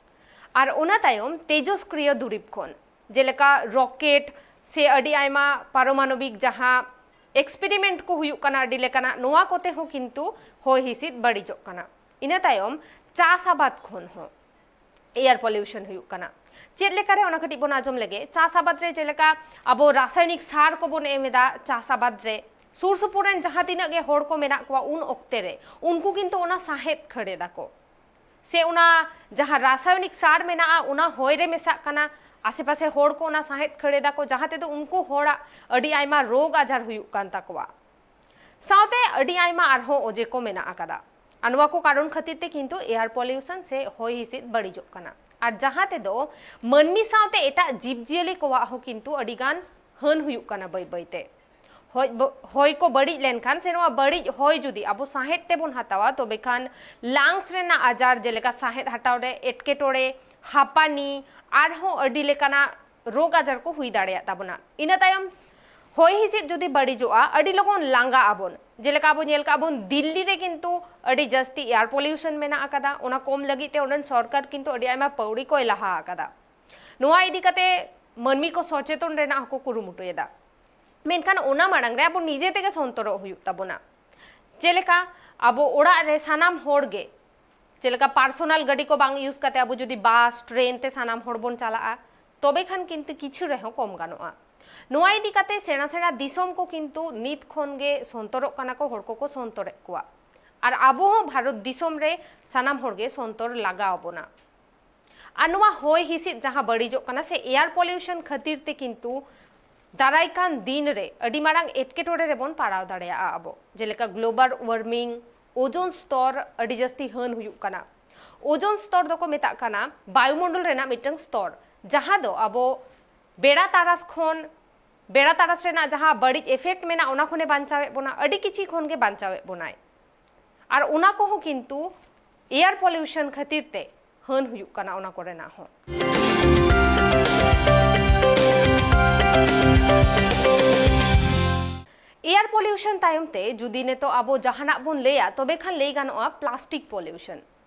ᱟᱨ ᱚᱱᱟ ᱛᱟᱭᱚᱢ ᱛᱮᱡᱚᱥᱠᱨᱤᱭᱚ ᱫᱩᱨᱤᱵᱽ ᱠᱷᱚᱱ, ᱡᱮᱞᱮᱠᱟ ᱨᱚᱠᱮᱴ ᱥᱮ ᱟᱹᱰᱤ ᱟᱭᱢᱟ ᱯᱟᱨᱚᱢᱟᱱᱚᱵᱤᱠ ᱡᱟᱦᱟᱸ ᱮᱠᱥᱯᱮᱨᱤᱢᱮᱱᱴ ᱠᱚ ᱦᱩᱭᱩᱜ ᱠᱟᱱᱟ, ᱟᱹᱰᱤ ᱞᱮᱠᱟᱱᱟᱜ, ᱱᱚᱣᱟ ᱠᱚᱛᱮ ᱦᱚᱸ ᱠᱤᱱᱛᱩ ᱦᱚᱭ ᱦᱤᱸᱥᱤᱫ ᱵᱟᱹᱲᱤᱡᱚᱜ ᱠᱟᱱᱟ᱾ ᱤᱱᱟᱹ ᱛᱟᱭᱚᱢ ᱪᱟᱥ ᱟᱵᱟᱫ ᱠᱷᱚᱱ ᱦᱚᱸ ᱮᱭᱟᱨ ᱯᱚᱞᱤᱭᱩᱥᱚᱱ ᱦᱩᱭᱩᱜ ᱠᱟᱱᱟ᱾ ᱪᱮᱫ ᱞᱮᱠᱟᱨᱮ, ᱚᱱᱟ ᱠᱟᱹᱴᱤᱡ ᱵᱚᱱ ᱟᱸᱡᱚᱢ ᱞᱮᱜᱮ᱾ ᱪᱟᱥ ᱟᱵᱟᱫ ᱨᱮ ᱡᱮᱞᱮᱠᱟ ᱟᱵᱚ ᱨᱟᱥᱟᱭᱚᱱᱤᱠ ᱥᱟᱨ ᱠᱚᱵᱚᱱ ᱮᱢ ᱮᱫᱟ ᱪᱟᱥ ᱟᱵᱟᱫ ᱨᱮ, ᱥᱩᱨ ᱥᱩᱯᱩᱨ ᱨᱮᱱ ᱡᱟᱦᱟᱸ ᱛᱤᱱᱟᱹᱜ ᱜᱮ ᱦᱚᱲ ᱠᱚ ᱢᱮᱱᱟᱜ ᱠᱚᱣᱟ, ᱩᱱ ᱚᱠᱛᱮ ᱨᱮ ᱩᱱᱠᱩ ᱠᱤᱱᱛᱩ ᱚᱱᱟ ᱥᱟᱦᱮᱫ ᱠᱷᱟᱹᱲ ᱮᱫᱟ ᱠᱚ, ᱥᱮ ᱚᱱᱟ ᱡᱟᱦᱟᱸ ᱨᱟᱥᱟᱭᱚᱱᱤᱠ ᱥᱟᱨ ᱢᱮᱱᱟᱜᱼᱟ, ᱚᱱᱟ ᱦᱚᱭ ᱨᱮ ᱢᱮᱥᱟᱜ ᱠᱟᱱᱟ᱾ ᱟᱥᱮᱯᱟᱥᱮ ᱦᱚᱲ ᱠᱚ ᱚᱱᱟ ᱥᱟᱦᱮᱫ ᱠᱷᱟᱹᱲ ᱮᱫᱟ ᱠᱚ, ᱡᱟᱦᱟᱸ ᱛᱮᱫᱚ ᱩᱱᱠᱩ ᱦᱚᱲᱟᱜ ᱟᱹᱰᱤ ᱟᱭᱢᱟ ᱨᱳᱜᱽ ᱟᱡᱟᱨ ᱦᱩᱭᱩᱜ ᱠᱟᱱ ᱛᱟᱠᱚᱣᱟ᱾ ᱥᱟᱶᱛᱮ ᱟᱹᱰᱤ ᱟᱭᱢᱟ ᱟᱨᱦᱚᱸ ᱚᱡᱮ ᱠᱚ ᱢᱮᱱᱟᱜ ᱟᱠᱟᱫᱟ᱾ ᱟᱨ ᱱᱚᱣᱟ ᱠᱚ ᱠᱟᱨᱚᱱ ᱠᱷᱟᱹᱛᱤᱨ ᱛᱮ ᱠᱤᱱᱛᱩ ᱮᱭᱟᱨ ᱯᱚᱞᱤᱭᱩᱥᱚᱱ ᱥᱮ ᱦᱚᱭ ᱦᱤᱸᱥᱤᱫ ᱵᱟᱹᱲᱤᱡᱚᱜ ᱠᱟᱱᱟ, ᱟᱨ ᱡᱟᱦᱟᱸ ᱛᱮᱫᱚ ᱢᱟᱹᱱᱢᱤ ᱥᱟᱶᱛᱮ ᱮᱴᱟᱜ ᱡᱤᱵᱽᱼᱡᱤᱭᱟᱹᱞᱤ ᱠᱚᱣᱟᱜ ᱦᱚᱸ ᱠᱤᱱᱛᱩ ᱟᱹᱰᱤ ᱜᱟᱱ ᱦᱟᱹᱱ ᱦᱩᱭᱩᱜ ᱠᱟᱱᱟ ᱵᱟᱹᱭ ᱵᱟᱹᱭ ᱛᱮ᱾ ᱦᱚᱭ ᱵᱚ-, ᱦᱚᱭ ᱠᱚ ᱵᱟᱹᱲᱤᱡ ᱞᱮᱱᱠᱷᱟᱱ ᱥᱮ ᱱᱚᱣᱟ ᱵᱟᱹᱲᱤᱡ ᱦᱚᱭ ᱡᱩᱫᱤ ᱟᱵᱚ ᱥᱟᱦᱮᱫ ᱛᱮᱵᱚᱱ ᱦᱟᱛᱟᱣᱟ, ᱛᱚᱵᱮ ᱠᱷᱟᱱ ᱞᱟᱝᱥ ᱨᱮᱱᱟᱜ ᱟᱡᱟᱨ, ᱡᱮᱞᱮᱠᱟ ᱥᱟᱦᱮᱫ ᱦᱟᱛᱟᱣ ᱨᱮ ᱮᱴᱠᱮᱴᱚᱬᱮ, ᱦᱟᱯᱟᱱᱤ, ᱟᱨᱦᱚᱸ ᱟᱹᱰᱤ ᱞᱮᱠᱟᱱᱟᱜ ᱨᱳᱜᱽ ᱟᱡᱟᱨ ᱠᱚ ᱦᱩᱭ ᱫᱟᱲᱮᱭᱟᱜ ᱛᱟᱵᱚᱱᱟ᱾ ᱤᱱᱟᱹ ᱛᱟᱭᱚᱢ ᱦᱚᱭ ᱦᱤᱸᱥᱤᱫ ᱡᱩᱫᱤ ᱵᱟᱹᱲᱤᱡᱚᱜᱼᱟ, ᱟᱹᱰᱤ ᱞᱚᱜᱚᱱ ᱞᱟᱸᱜᱟᱜ ᱟᱵᱚᱱ᱾ ᱡᱮᱞᱮᱠᱟ ᱟᱵᱚ ᱧᱮᱞ ᱠᱟᱜ ᱵᱚᱱ, ᱫᱤᱞᱞᱤ ᱨᱮ ᱠᱤᱱᱛᱩ ᱟᱹᱰᱤ ᱡᱟᱹᱥᱛᱤ ᱮᱭᱟᱨ ᱯᱚᱞᱤᱭᱩᱥᱚᱱ ᱢᱮᱱᱟᱜ ᱟᱠᱟᱫᱟ᱾ ᱚᱱᱟ ᱠᱚᱢ ᱞᱟᱹᱜᱤᱫ ᱛᱮ ᱚᱸᱰᱮᱱ ᱥᱚᱨᱠᱟᱨ ᱠᱤᱱᱛᱩ ᱟᱹᱰᱤ ᱟᱭᱢᱟ ᱯᱟᱹᱣᱲᱤ ᱠᱚᱭ ᱞᱟᱦᱟ ᱟᱠᱟᱫᱟ᱾ ᱱᱚᱣᱟ ᱤᱫᱤ ᱠᱟᱛᱮ ᱢᱟᱹᱱᱢᱤ ᱠᱚ ᱥᱚᱪᱮᱛᱚᱱ ᱨᱮᱱᱟᱜ ᱦᱚᱸᱠᱚ ᱠᱩᱨᱩᱢᱩᱴᱩᱭᱮᱫᱟ᱾ ᱢᱮᱱᱠᱷᱟᱱ ᱚᱱᱟ ᱢᱟᱲᱟᱝ ᱨᱮ ᱟᱵᱚ ᱱᱤᱡᱮ ᱛᱮᱜᱮ ᱥᱚᱱᱛᱚᱨᱚᱜ ᱦᱩᱭᱩᱜ ᱛᱟᱵᱚᱱᱟ᱾ ᱪᱮᱫ ᱞᱮᱠᱟ? ᱟᱵᱚ ᱚᱲᱟᱜ ᱨᱮ ᱥᱟᱱᱟᱢ ᱦᱚᱲ ᱜᱮ, ᱪᱮᱫ ᱞᱮᱠᱟ ᱯᱟᱨᱥᱚᱱᱟᱞ ᱜᱟᱹᱰᱤ ᱠᱚ ᱵᱟᱝ ᱤᱭᱩᱡᱽ ᱠᱟᱛᱮ ᱟᱵᱚ ᱡᱩᱫᱤ ᱵᱟᱥ, ᱴᱨᱮᱱ ᱛᱮ ᱥᱟᱱᱟᱢ ᱦᱚᱲ ᱵᱚᱱ ᱪᱟᱞᱟᱜᱼᱟ, ᱛᱚᱵᱮ ᱠᱷᱟᱱ ᱠᱤᱱᱛᱩ ᱠᱤᱪᱷᱩ ᱨᱮᱦᱚᱸ ᱠᱚᱢ ᱜᱟᱱᱚᱜᱼᱟ᱾ ᱱᱚᱣᱟ ᱤᱫᱤ ᱠᱟᱛᱮ ᱥᱮᱬᱟ ᱥᱮᱬᱟ ᱫᱤᱥᱚᱢ ᱠᱚ ᱠᱤᱱᱛᱩ ᱱᱤᱛ ᱠᱷᱚᱱ ᱜᱮ ᱥᱚᱱᱛᱚᱨᱚᱜ ᱠᱟᱱᱟ ᱠᱚ, ᱦᱚᱲ ᱠᱚᱠᱚ ᱥᱚᱱᱛᱚᱨᱮᱫ ᱠᱚᱣᱟ᱾ ᱟᱨ ᱟᱵᱚ ᱦᱚᱸ ᱵᱷᱟᱨᱚᱛ ᱫᱤᱥᱚᱢ ᱨᱮ ᱥᱟᱱᱟᱢ ᱦᱚᱲ ᱜᱮ ᱥᱚᱱᱛᱚᱨ ᱞᱟᱜᱟᱣ ᱟᱵᱚᱱᱟ᱾ ᱟᱨ ᱱᱚᱣᱟ ᱦᱚᱭ ᱦᱤᱸᱥᱤᱫ ᱡᱟᱦᱟᱸ ᱵᱟᱹᱲᱤᱡᱚᱜ ᱠᱟᱱᱟ ᱥᱮ ᱮᱭᱟᱨ ᱯᱚᱞᱤᱭᱩᱥᱚᱱ ᱠᱷᱟᱹᱛᱤᱨ ᱛᱮ ᱠᱤᱱᱛᱩ ᱫᱟᱨᱟᱭ ᱠᱟᱱ ᱫᱤᱱ ᱨᱮ ᱟᱹᱰᱤ ᱢᱟᱨᱟᱝ ᱮᱴᱠᱮᱴᱚᱬᱮ ᱨᱮᱵᱚᱱ ᱯᱟᱲᱟᱣ ᱫᱟᱲᱮᱭᱟᱜᱼᱟ ᱟᱵᱚ, ᱡᱮᱞᱮᱠᱟ ᱜᱞᱳᱵᱟᱞ ᱳᱣᱟᱨᱢᱤᱝ, ᱳᱡᱳᱱ ᱥᱛᱚᱨ ᱟᱹᱰᱤ ᱡᱟᱹᱥᱛᱤ ᱦᱟᱹᱱ ᱦᱩᱭᱩᱜ ᱠᱟᱱᱟ᱾ ᱳᱡᱳᱱ ᱥᱛᱚᱨ ᱫᱚᱠᱚ ᱢᱮᱛᱟᱜ ᱠᱟᱱᱟ ᱵᱟᱭᱩᱢᱚᱱᱰᱚᱞ ᱨᱮᱱᱟᱜ ᱢᱤᱫᱴᱟᱝ ᱥᱛᱚᱨ, ᱡᱟᱦᱟᱸ ᱫᱚ ᱟᱵᱚ ᱵᱮᱲᱟ ᱛᱟᱨᱟᱥ ᱠᱷᱚᱱ ᱵᱮᱲᱟ ᱛᱟᱨᱟᱥ ᱨᱮᱱᱟᱜ ᱡᱟᱦᱟᱸ ᱵᱟᱹᱲᱤᱡ ᱮᱯᱷᱮᱠᱴ ᱢᱮᱱᱟᱜᱼᱟ, ᱚᱱᱟ ᱠᱷᱚᱱᱮ ᱵᱟᱧᱪᱟᱣᱮᱫ ᱵᱚᱱᱟ, ᱟᱹᱰᱤ ᱠᱤᱪᱷᱤ ᱠᱷᱚᱱ ᱜᱮ ᱵᱟᱧᱪᱟᱣᱮᱫ ᱵᱚᱱᱟᱭ᱾ ᱟᱨ ᱚᱱᱟ ᱠᱚᱦᱚᱸ ᱠᱤᱱᱛᱩ ᱮᱭᱟᱨ ᱯᱚᱞᱤᱭᱩᱥᱚᱱ ᱠᱷᱟᱹᱛᱤᱨ ᱛᱮ ᱦᱟᱹᱱ ᱦᱩᱭᱩᱜ ᱠᱟᱱᱟ ᱚᱱᱟ ᱠᱚᱨᱮᱱᱟᱜ ᱦᱚᱸ᱾ ᱮᱭᱟᱨ ᱯᱚᱞᱤᱭᱩᱥᱚᱱ ᱛᱟᱭᱚᱢ ᱛᱮ ᱡᱩᱫᱤ ᱱᱤᱛᱚᱜ ᱟᱵᱚ ᱡᱟᱦᱟᱱᱟᱜ ᱵᱚᱱ ᱞᱟᱹᱭᱟ, ᱛᱚᱵᱮ ᱠᱷᱟᱱ ᱞᱟᱹᱭ ᱜᱟᱱᱚᱜᱼᱟ ᱯᱞᱟᱥᱴᱤᱠ ᱯᱚᱞᱤᱭᱩᱥᱚᱱ᱾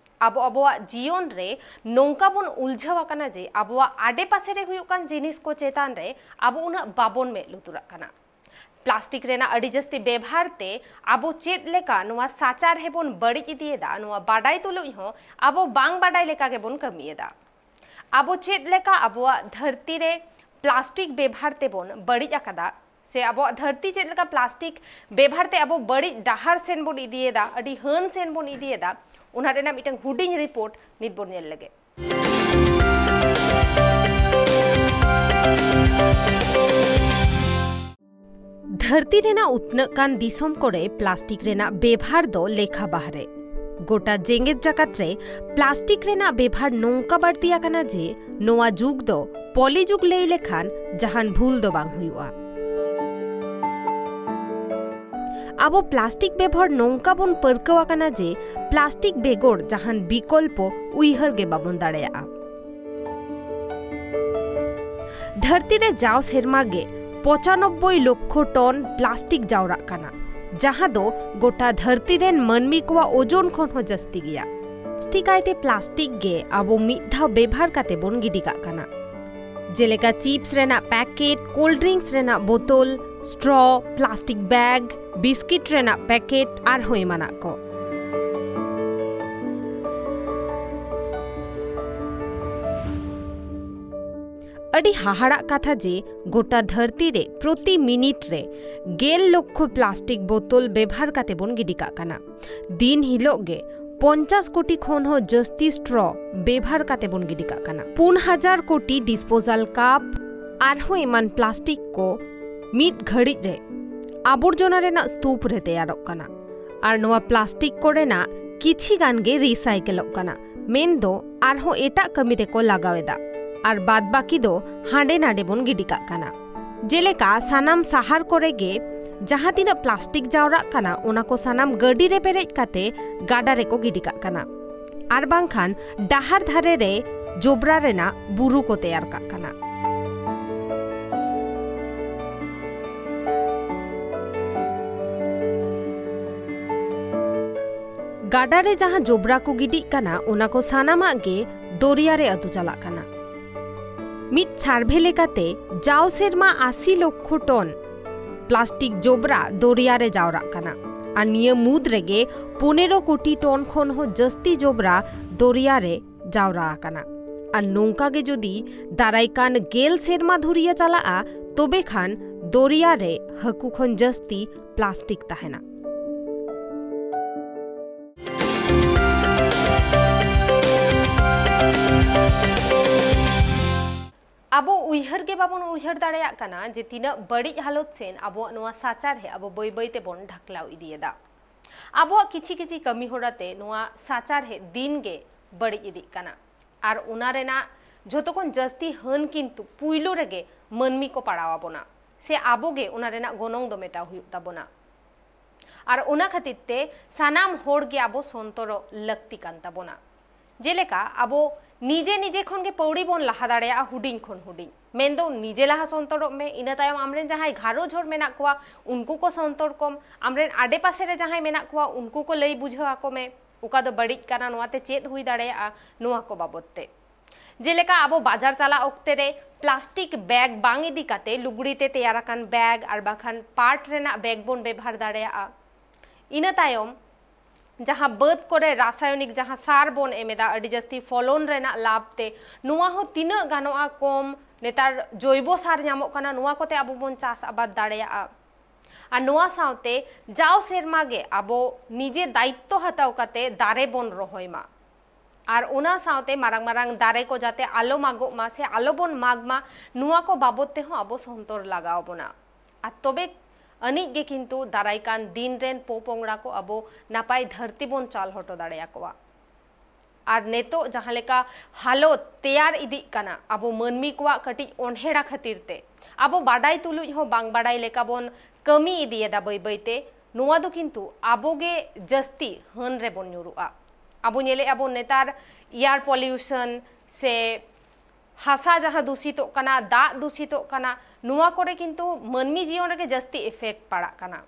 ᱟᱵᱚ ᱟᱵᱚᱣᱟᱜ ᱡᱤᱭᱚᱱ ᱨᱮ ᱱᱚᱝᱠᱟ ᱵᱚᱱ ᱩᱞᱡᱷᱟᱹᱣ ᱟᱠᱟᱱᱟ ᱡᱮ ᱟᱵᱚᱣᱟᱜ ᱟᱰᱮᱯᱟᱥᱮ ᱨᱮ ᱦᱩᱭᱩᱜ ᱠᱟᱱ ᱡᱤᱱᱤᱥ ᱠᱚ ᱪᱮᱛᱟᱱ ᱨᱮ ᱟᱵᱚ ᱩᱱᱟᱹᱜ ᱵᱟᱵᱚᱱ ᱢᱮᱫ ᱞᱩᱛᱩᱨᱟᱜ ᱠᱟᱱᱟ᱾ ᱯᱞᱟᱥᱴᱤᱠ ᱨᱮᱱᱟᱜ ᱟᱹᱰᱤ ᱡᱟᱹᱥᱛᱤ ᱵᱮᱵᱷᱟᱨ ᱛᱮ ᱟᱵᱚ ᱪᱮᱫ ᱞᱮᱠᱟ ᱱᱚᱣᱟ ᱥᱟᱪᱟᱨᱦᱮ ᱵᱚᱱ ᱵᱟᱹᱲᱤᱡ ᱤᱫᱤᱭᱮᱫᱟ, ᱱᱚᱣᱟ ᱵᱟᱰᱟᱭ ᱛᱩᱞᱩᱡ ᱦᱚᱸ ᱟᱵᱚ ᱵᱟᱝ ᱵᱟᱰᱟᱭ ᱞᱮᱠᱟ ᱜᱮᱵᱚᱱ ᱠᱟᱹᱢᱤᱭᱮᱫᱟ᱾ ᱟᱵᱚ ᱪᱮᱫ ᱞᱮᱠᱟ ᱟᱵᱚᱣᱟᱜ ᱫᱷᱟᱹᱨᱛᱤ ᱨᱮ ᱯᱞᱟᱥᱴᱤᱠ ᱵᱮᱵᱷᱟᱨ ᱛᱮᱵᱚᱱ ᱵᱟᱹᱲᱤᱡ ᱟᱠᱟᱫᱟ, ᱥᱮ ᱟᱵᱚᱣᱟᱜ ᱫᱷᱟᱹᱨᱛᱤ ᱪᱮᱫ ᱞᱮᱠᱟ ᱯᱞᱟᱥᱴᱤᱠ ᱵᱮᱵᱷᱟᱨ ᱛᱮ ᱟᱵᱚ ᱵᱟᱹᱲᱤᱡ ᱰᱟᱦᱟᱨ ᱥᱮᱱ ᱵᱚᱱ ᱤᱫᱤᱭᱮᱫᱟ, ᱟᱹᱰᱤ ᱦᱟᱹᱱ ᱥᱮᱱ ᱵᱚᱱ ᱤᱫᱤᱭᱮᱫᱟ, ᱚᱱᱟ ᱨᱮᱱᱟᱜ ᱢᱤᱫᱴᱟᱝ ᱦᱩᱰᱤᱧ ᱨᱤᱯᱳᱨᱴ ᱱᱤᱛ ᱵᱚᱱ ᱧᱮᱞ ᱞᱮᱜᱮ᱾ ᱫᱷᱟᱹᱨᱛᱤ ᱨᱮᱱᱟᱜ ᱩᱛᱱᱟᱹᱜ ᱠᱟᱱ ᱫᱤᱥᱚᱢ ᱠᱚᱨᱮ ᱯᱞᱟᱥᱴᱤᱠ ᱨᱮᱱᱟᱜ ᱵᱮᱵᱷᱟᱨ ᱫᱚ ᱞᱮᱠᱷᱟ ᱵᱟᱦᱨᱮ᱾ ᱜᱚᱴᱟ ᱡᱮᱜᱮᱛ ᱡᱟᱠᱟᱛ ᱨᱮ ᱯᱞᱟᱥᱴᱤᱠ ᱨᱮᱱᱟᱜ ᱵᱮᱵᱷᱟᱨ ᱱᱚᱝᱠᱟ ᱵᱟᱹᱲᱛᱤ ᱟᱠᱟᱱᱟ ᱡᱮ ᱱᱚᱣᱟ ᱡᱩᱜᱽ ᱫᱚ ᱯᱚᱞᱤ ᱡᱩᱜᱽ ᱞᱟᱹᱭ ᱞᱮᱠᱷᱟᱱ ᱡᱟᱦᱟᱱ ᱵᱷᱩᱞ ᱫᱚ ᱵᱟᱝ ᱦᱩᱭᱩᱜᱼᱟ᱾ ᱟᱵᱚ ᱯᱞᱟᱥᱴᱤᱠ ᱵᱮᱵᱷᱟᱨ ᱱᱚᱝᱠᱟ ᱵᱚᱱ ᱯᱟᱹᱨᱠᱟᱹᱣ ᱟᱠᱟᱱᱟ ᱡᱮ ᱯᱞᱟᱥᱴᱤᱠ ᱵᱮᱜᱚᱨ ᱡᱟᱦᱟᱱ ᱵᱤᱠᱚᱞᱯᱚ ᱩᱭᱦᱟᱹᱨ ᱜᱮ ᱵᱟᱵᱚᱱ ᱫᱟᱲᱮᱭᱟᱜᱼᱟ᱾ ᱫᱷᱟᱹᱨᱛᱤ ᱨᱮ ᱡᱟᱣ ᱥᱮᱨᱢᱟ ᱜᱮ ᱯᱚᱸᱪᱟᱱᱚᱵᱵᱳᱭ ᱞᱚᱠᱠᱷᱚ ᱴᱚᱱ ᱯᱞᱟᱥᱴᱤᱠ ᱡᱟᱣᱨᱟᱜ ᱠᱟᱱᱟ, ᱡᱟᱦᱟᱸ ᱫᱚ ᱜᱚᱴᱟ ᱫᱷᱟᱹᱨᱛᱤ ᱨᱮᱱ ᱢᱟᱹᱱᱢᱤ ᱠᱚᱣᱟᱜ ᱳᱡᱚᱱ ᱠᱷᱚᱱ ᱦᱚᱸ ᱡᱟᱹᱥᱛᱤ ᱜᱮᱭᱟ᱾ ᱡᱟᱹᱥᱛᱤ ᱠᱟᱭᱛᱮ ᱯᱞᱟᱥᱴᱤᱠ ᱜᱮ ᱟᱵᱚ ᱢᱤᱫ ᱫᱷᱟᱣ ᱵᱮᱵᱷᱟᱨ ᱠᱟᱛᱮ ᱵᱚᱱ ᱜᱤᱰᱤ ᱠᱟᱜ ᱠᱟᱱᱟ, ᱡᱮᱞᱮᱠᱟ ᱪᱤᱯᱥ ᱨᱮᱱᱟᱜ ᱯᱮᱠᱮᱴ, ᱠᱳᱞᱰ ᱰᱨᱤᱝᱠᱥ ᱨᱮᱱᱟᱜ ᱵᱳᱛᱚᱞ, ᱥᱴᱨᱚ, ᱯᱞᱟᱥᱴᱤᱠ ᱵᱮᱜᱽ, ᱵᱤᱥᱠᱤᱴ ᱨᱮᱱᱟᱜ ᱯᱮᱠᱮᱴ, ᱟᱨᱦᱚᱸ ᱮᱢᱟᱱᱟᱜ ᱠᱚ᱾ ᱟᱹᱰᱤ ᱦᱟᱦᱟᱲᱟᱜ ᱠᱟᱛᱷᱟ ᱡᱮ ᱜᱚᱴᱟ ᱫᱷᱟᱹᱨᱛᱤ ᱨᱮ ᱯᱨᱚᱛᱤ ᱢᱤᱱᱤᱴ ᱨᱮ ᱜᱮᱞ ᱞᱚᱠᱠᱷᱚ ᱯᱞᱟᱥᱴᱤᱠ ᱵᱳᱛᱚᱞ ᱵᱮᱵᱷᱟᱨ ᱠᱟᱛᱮ ᱵᱚᱱ ᱜᱤᱰᱤ ᱠᱟᱜ ᱠᱟᱱᱟ᱾ ᱫᱤᱱ ᱦᱤᱞᱳᱜ ᱜᱮ ᱯᱚᱧᱪᱟᱥ ᱠᱳᱴᱤ ᱠᱷᱚᱱ ᱦᱚᱸ ᱡᱟᱹᱥᱛᱤ ᱥᱴᱨᱚ ᱵᱮᱵᱷᱟᱨ ᱠᱟᱛᱮ ᱵᱚᱱ ᱜᱤᱰᱤ ᱠᱟᱜ ᱠᱟᱱᱟ᱾ ᱯᱩᱱ ᱦᱟᱡᱟᱨ ᱠᱳᱴᱤ ᱰᱤᱥᱯᱳᱡᱟᱞ ᱠᱟᱯ ᱟᱨᱦᱚᱸ ᱮᱢᱟᱱ ᱯᱞᱟᱥᱴᱤᱠ ᱠᱚ ᱢᱤᱫ ᱜᱷᱟᱹᱲᱤᱡ ᱨᱮ ᱟᱵᱚᱨᱡᱚᱱᱟ ᱨᱮᱱᱟᱜ ᱥᱛᱩᱯ ᱨᱮ ᱛᱮᱭᱟᱨᱚᱜ ᱠᱟᱱᱟ᱾ ᱟᱨ ᱱᱚᱣᱟ ᱯᱞᱟᱥᱴᱤᱠ ᱠᱚᱨᱮᱱᱟᱜ ᱠᱤᱪᱷᱤ ᱜᱟᱱ ᱜᱮ ᱨᱤᱥᱟᱭᱠᱮᱞᱚᱜ ᱠᱟᱱᱟ, ᱢᱮᱱᱫᱚ ᱟᱨᱦᱚᱸ ᱮᱴᱟᱜ ᱠᱟᱹᱢᱤ ᱨᱮᱠᱚ ᱞᱟᱜᱟᱣ ᱮᱫᱟ᱾ ᱟᱨ ᱵᱟᱫ ᱵᱟᱹᱠᱤ ᱫᱚ ᱦᱟᱸᱰᱮ ᱱᱟᱰᱮ ᱵᱚᱱ ᱜᱤᱰᱤ ᱠᱟᱜ ᱠᱟᱱᱟ᱾ ᱡᱮᱞᱮᱠᱟ, ᱥᱟᱱᱟᱢ ᱥᱟᱦᱟᱨ ᱠᱚᱨᱮ ᱜᱮ ᱡᱟᱦᱟᱸ ᱛᱤᱱᱟᱹᱜ ᱯᱞᱟᱥᱴᱤᱠ ᱡᱟᱣᱨᱟᱜ ᱠᱟᱱᱟ, ᱚᱱᱟ ᱠᱚ ᱥᱟᱱᱟᱢ ᱜᱟᱹᱰᱤ ᱨᱮ ᱯᱮᱨᱮᱡ ᱠᱟᱛᱮ ᱜᱟᱰᱟ ᱨᱮᱠᱚ ᱜᱤᱰᱤ ᱠᱟᱜ ᱠᱟᱱᱟ᱾ ᱟᱨ ᱵᱟᱝᱠᱷᱟᱱ ᱰᱟᱦᱟᱨ ᱫᱷᱟᱨᱮ ᱨᱮ ᱡᱚᱵᱽᱨᱟ ᱨᱮᱱᱟᱜ ᱵᱩᱨᱩ ᱠᱚ ᱛᱮᱭᱟᱨ ᱠᱟᱜ ᱠᱟᱱᱟ᱾ ᱜᱟᱰᱟ ᱨᱮ ᱡᱟᱦᱟᱸ ᱡᱚᱵᱽᱨᱟ ᱠᱚ ᱜᱤᱰᱤᱜ ᱠᱟᱱᱟ, ᱚᱱᱟ ᱠᱚ ᱥᱟᱱᱟᱢᱟᱜ ᱜᱮ ᱫᱚᱨᱭᱟ ᱨᱮ ᱟᱹᱛᱩ ᱪᱟᱞᱟᱜ ᱠᱟᱱᱟ᱾ ᱢᱤᱫ ᱥᱟᱨᱵᱷᱮ ᱞᱮᱠᱟᱛᱮ, ᱡᱟᱣ ᱥᱮᱨᱢᱟ ᱟᱥᱤ ᱞᱚᱠᱠᱷᱚ ᱴᱚᱱ ᱯᱞᱟᱥᱴᱤᱠ ᱡᱚᱵᱽᱨᱟ ᱫᱚᱨᱭᱟ ᱨᱮ ᱡᱟᱣᱨᱟᱜ ᱠᱟᱱᱟ᱾ ᱟᱨ ᱱᱤᱭᱟᱹ ᱢᱩᱫᱽ ᱨᱮᱜᱮ ᱯᱚᱱᱮᱨᱚ ᱠᱳᱴᱤ ᱴᱚᱱ ᱠᱷᱚᱱ ᱦᱚᱸ ᱡᱟᱹᱥᱛᱤ ᱡᱚᱵᱽᱨᱟ ᱫᱚᱨᱭᱟ ᱨᱮ ᱡᱟᱣᱨᱟ ᱟᱠᱟᱱᱟ᱾ ᱟᱨ ᱱᱚᱝᱠᱟ ᱜᱮ ᱡᱩᱫᱤ ᱫᱟᱨᱟᱭ ᱠᱟᱱ ᱜᱮᱞ ᱥᱮᱨᱢᱟ ᱫᱷᱩᱨᱤᱭᱟᱹ ᱪᱟᱞᱟᱜᱼᱟ, ᱛᱚᱵᱮ ᱠᱷᱟᱱ ᱫᱚᱨᱭᱟ ᱨᱮ ᱦᱟᱹᱠᱩ ᱠᱷᱚᱱ ᱡᱟᱹᱥᱛᱤ ᱯᱞᱟᱥᱴᱤᱠ ᱛᱟᱦᱮᱱᱟ᱾ ᱟᱵᱚ ᱩᱭᱦᱟᱹᱨ ᱜᱮ ᱵᱟᱵᱚᱱ ᱩᱭᱦᱟᱹᱨ ᱫᱟᱲᱮᱭᱟᱜ ᱠᱟᱱᱟ ᱡᱮ ᱛᱤᱱᱟᱹᱜ ᱵᱟᱹᱲᱤᱡ ᱦᱟᱞᱚᱛ ᱥᱮᱱ ᱟᱵᱚᱣᱟᱜ ᱱᱚᱣᱟ ᱥᱟᱪᱟᱨᱦᱮ ᱟᱵᱚ ᱵᱟᱹᱭ ᱵᱟᱹᱭ ᱛᱮᱵᱚᱱ ᱰᱷᱟᱠᱞᱟᱣ ᱤᱫᱤᱭᱮᱫᱟ᱾ ᱟᱵᱚᱣᱟᱜ ᱠᱤᱪᱷᱤ ᱠᱤᱪᱷᱤ ᱠᱟᱹᱢᱤ ᱦᱚᱨᱟ ᱛᱮ ᱱᱚᱣᱟ ᱥᱟᱪᱟᱨᱦᱮ ᱫᱤᱱ ᱜᱮ ᱵᱟᱹᱲᱤᱡ ᱤᱫᱤᱜ ᱠᱟᱱᱟ᱾ ᱟᱨ ᱚᱱᱟ ᱨᱮᱱᱟᱜ ᱡᱷᱚᱛᱚ ᱠᱷᱚᱱ ᱡᱟᱹᱥᱛᱤ ᱦᱟᱹᱱ ᱠᱤᱱᱛᱩ ᱯᱩᱭᱞᱩ ᱨᱮᱜᱮ ᱢᱟᱹᱱᱢᱤ ᱠᱚ ᱯᱟᱲᱟᱣ ᱟᱵᱚᱱᱟ, ᱥᱮ ᱟᱵᱚ ᱜᱮ ᱚᱱᱟ ᱨᱮᱱᱟᱜ ᱜᱚᱱᱚᱝ ᱫᱚ ᱢᱮᱴᱟᱣ ᱦᱩᱭᱩᱜ ᱛᱟᱵᱚᱱᱟ᱾ ᱟᱨ ᱚᱱᱟ ᱠᱷᱟᱹᱛᱤᱨ ᱛᱮ ᱥᱟᱱᱟᱢ ᱦᱚᱲ ᱜᱮ ᱟᱵᱚ ᱥᱚᱱᱛᱚᱨᱚᱜ ᱞᱟᱹᱠᱛᱤ ᱠᱟᱱ ᱛᱟᱵᱚᱱᱟ᱾ ᱡᱮᱞᱮᱠᱟ, ᱟᱵᱚ ᱱᱤᱡᱮ ᱱᱤᱡᱮ ᱠᱷᱚᱱ ᱜᱮ ᱯᱟᱹᱣᱲᱤ ᱵᱚᱱ ᱞᱟᱦᱟ ᱫᱟᱲᱮᱭᱟᱜᱼᱟ ᱦᱩᱰᱤᱧ ᱠᱷᱚᱱ ᱦᱩᱰᱤᱧ᱾ ᱢᱮᱱᱫᱚ ᱱᱤᱡᱮ ᱞᱟᱦᱟ ᱥᱚᱱᱛᱚᱨᱚᱜ ᱢᱮ, ᱤᱱᱟᱹ ᱛᱟᱭᱚᱢ ᱟᱢᱨᱮᱱ ᱡᱟᱦᱟᱸᱭ ᱜᱷᱟᱨᱚᱸᱡᱽ ᱦᱚᱲ ᱢᱮᱱᱟᱜ ᱠᱚᱣᱟ, ᱩᱱᱠᱩ ᱠᱚ ᱥᱚᱱᱛᱚᱨ ᱠᱚᱢ, ᱟᱢᱨᱮᱱ ᱟᱰᱮᱯᱟᱥᱮ ᱨᱮ ᱡᱟᱦᱟᱸᱭ ᱢᱮᱱᱟᱜ ᱠᱚᱣᱟ, ᱩᱱᱠᱩ ᱠᱚ ᱞᱟᱹᱭ ᱵᱩᱡᱷᱟᱹᱣ ᱟᱠᱚ ᱢᱮ, ᱚᱠᱟ ᱫᱚ ᱵᱟᱹᱲᱤᱡ ᱠᱟᱱᱟ, ᱱᱚᱣᱟᱛᱮ ᱪᱮᱫ ᱦᱩᱭ ᱫᱟᱲᱮᱭᱟᱜᱼᱟ, ᱱᱚᱣᱟ ᱠᱚ ᱵᱟᱵᱚᱫ ᱛᱮ᱾ ᱡᱮᱞᱮᱠᱟ, ᱟᱵᱚ ᱵᱟᱡᱟᱨ ᱪᱟᱞᱟᱜ ᱚᱠᱛᱮ ᱨᱮ ᱯᱞᱟᱥᱴᱤᱠ ᱵᱮᱜᱽ ᱵᱟᱝ ᱤᱫᱤ ᱠᱟᱛᱮ ᱞᱩᱜᱽᱲᱤ ᱛᱮ ᱛᱮᱭᱟᱨ ᱟᱠᱟᱱ ᱵᱮᱜᱽ ᱟᱨ ᱵᱟᱝᱠᱷᱟᱱ ᱯᱟᱴ ᱨᱮᱱᱟᱜ ᱵᱮᱜᱽ ᱵᱚᱱ ᱵᱮᱵᱷᱟᱨ ᱫᱟᱲᱮᱭᱟᱜᱼᱟ᱾ ᱤᱱᱟᱹ ᱛᱟᱭᱚᱢ, ᱡᱟᱦᱟᱸ ᱵᱟᱹᱫᱽ ᱠᱚᱨᱮ ᱨᱟᱥᱟᱭᱚᱱᱤᱠ ᱡᱟᱦᱟᱸ ᱥᱟᱨ ᱵᱚᱱ ᱮᱢ ᱮᱫᱟ ᱟᱹᱰᱤ ᱡᱟᱹᱥᱛᱤ ᱯᱷᱚᱞᱚᱱ ᱨᱮᱱᱟᱜ ᱞᱟᱵᱷ ᱛᱮ, ᱱᱚᱣᱟ ᱦᱚᱸ ᱛᱤᱱᱟᱹᱜ ᱜᱟᱱᱚᱜᱼᱟ ᱠᱚᱢ, ᱱᱮᱛᱟᱨ ᱡᱚᱭᱵᱚ ᱥᱟᱨ ᱧᱟᱢᱚᱜ ᱠᱟᱱᱟ, ᱱᱚᱣᱟ ᱠᱚᱛᱮ ᱟᱵᱚ ᱵᱚᱱ ᱪᱟᱥ ᱟᱵᱟᱫ ᱫᱟᱲᱮᱭᱟᱜᱼᱟ᱾ ᱟᱨ ᱱᱚᱣᱟ ᱥᱟᱶᱛᱮ ᱡᱟᱣ ᱥᱮᱨᱢᱟ ᱜᱮ ᱟᱵᱚ ᱱᱤᱡᱮ ᱫᱟᱭᱤᱛᱛᱚ ᱦᱟᱛᱟᱣ ᱠᱟᱛᱮ ᱫᱟᱨᱮ ᱵᱚᱱ ᱨᱚᱦᱚᱭ ᱢᱟ᱾ ᱟᱨ ᱚᱱᱟ ᱥᱟᱶᱛᱮ ᱢᱟᱨᱟᱝ ᱢᱟᱨᱟᱝ ᱫᱟᱨᱮ ᱠᱚ ᱡᱟᱛᱮ ᱟᱞᱚ ᱢᱟᱜᱚᱜ ᱢᱟ ᱥᱮ ᱟᱞᱚ ᱵᱚᱱ ᱢᱟᱜᱽ ᱢᱟ, ᱱᱚᱣᱟ ᱠᱚ ᱵᱟᱵᱚᱛ ᱛᱮᱦᱚᱸ ᱟᱵᱚ ᱥᱚᱱᱛᱚᱨ ᱞᱟᱜᱟᱣ ᱵᱚᱱᱟ᱾ ᱟᱨ ᱛᱚᱵᱮ ᱟᱹᱱᱤᱡ ᱜᱮ ᱠᱤᱱᱛᱩ ᱫᱟᱨᱟᱭ ᱠᱟᱱ ᱫᱤᱱ ᱨᱮᱱ ᱯᱚᱯᱚᱝᱲᱟ ᱠᱚ ᱟᱵᱚ ᱱᱟᱯᱟᱭ ᱫᱷᱟᱹᱨᱛᱤ ᱵᱚᱱ ᱪᱟᱞ ᱦᱚᱴᱚ ᱫᱟᱲᱮᱭᱟᱠᱚᱣᱟ᱾ ᱟᱨ ᱱᱤᱛᱚᱜ ᱡᱟᱦᱟᱸ ᱞᱮᱠᱟ ᱦᱟᱞᱚᱛ ᱛᱮᱭᱟᱨ ᱤᱫᱤᱜ ᱠᱟᱱᱟ ᱟᱵᱚ ᱢᱟᱹᱱᱢᱤ ᱠᱚᱣᱟᱜ ᱠᱟᱹᱴᱤᱡ ᱚᱱᱦᱮᱲᱟ ᱠᱷᱟᱹᱛᱤᱨ ᱛᱮ, ᱟᱵᱚ ᱵᱟᱰᱟᱭ ᱛᱩᱞᱩᱡ ᱦᱚᱸ ᱵᱟᱝ ᱵᱟᱰᱟᱭ ᱞᱮᱠᱟ ᱵᱚᱱ ᱠᱟᱹᱢᱤ ᱤᱫᱤᱭᱮᱫᱟ ᱵᱟᱹᱭ ᱵᱟᱹᱭ ᱛᱮ, ᱱᱚᱣᱟ ᱫᱚ ᱠᱤᱱᱛᱩ ᱟᱵᱚ ᱜᱮ ᱡᱟᱹᱥᱛᱤ ᱦᱟᱹᱱ ᱨᱮᱵᱚᱱ ᱧᱩᱨᱩᱜᱼᱟ᱾ ᱟᱵᱚ ᱧᱮᱞᱮᱫᱼᱟ ᱵᱚᱱ ᱱᱮᱛᱟᱨ ᱮᱭᱟᱨ ᱯᱚᱞᱤᱭᱩᱥᱚᱱ ᱥᱮ ᱦᱟᱥᱟ ᱡᱟᱦᱟᱸ ᱫᱩᱥᱤᱛᱚᱜ ᱠᱟᱱᱟ, ᱫᱟᱜ ᱫᱩᱥᱤᱛᱚᱜ ᱠᱟᱱᱟ, ᱱᱚᱣᱟ ᱠᱚᱨᱮ ᱠᱤᱱᱛᱩ ᱢᱟᱹᱱᱢᱤ ᱡᱤᱭᱚᱱ ᱨᱮᱜᱮ ᱡᱟᱹᱥᱛᱤ ᱤᱯᱷᱮᱠᱴ ᱯᱟᱲᱟᱜ ᱠᱟᱱᱟ᱾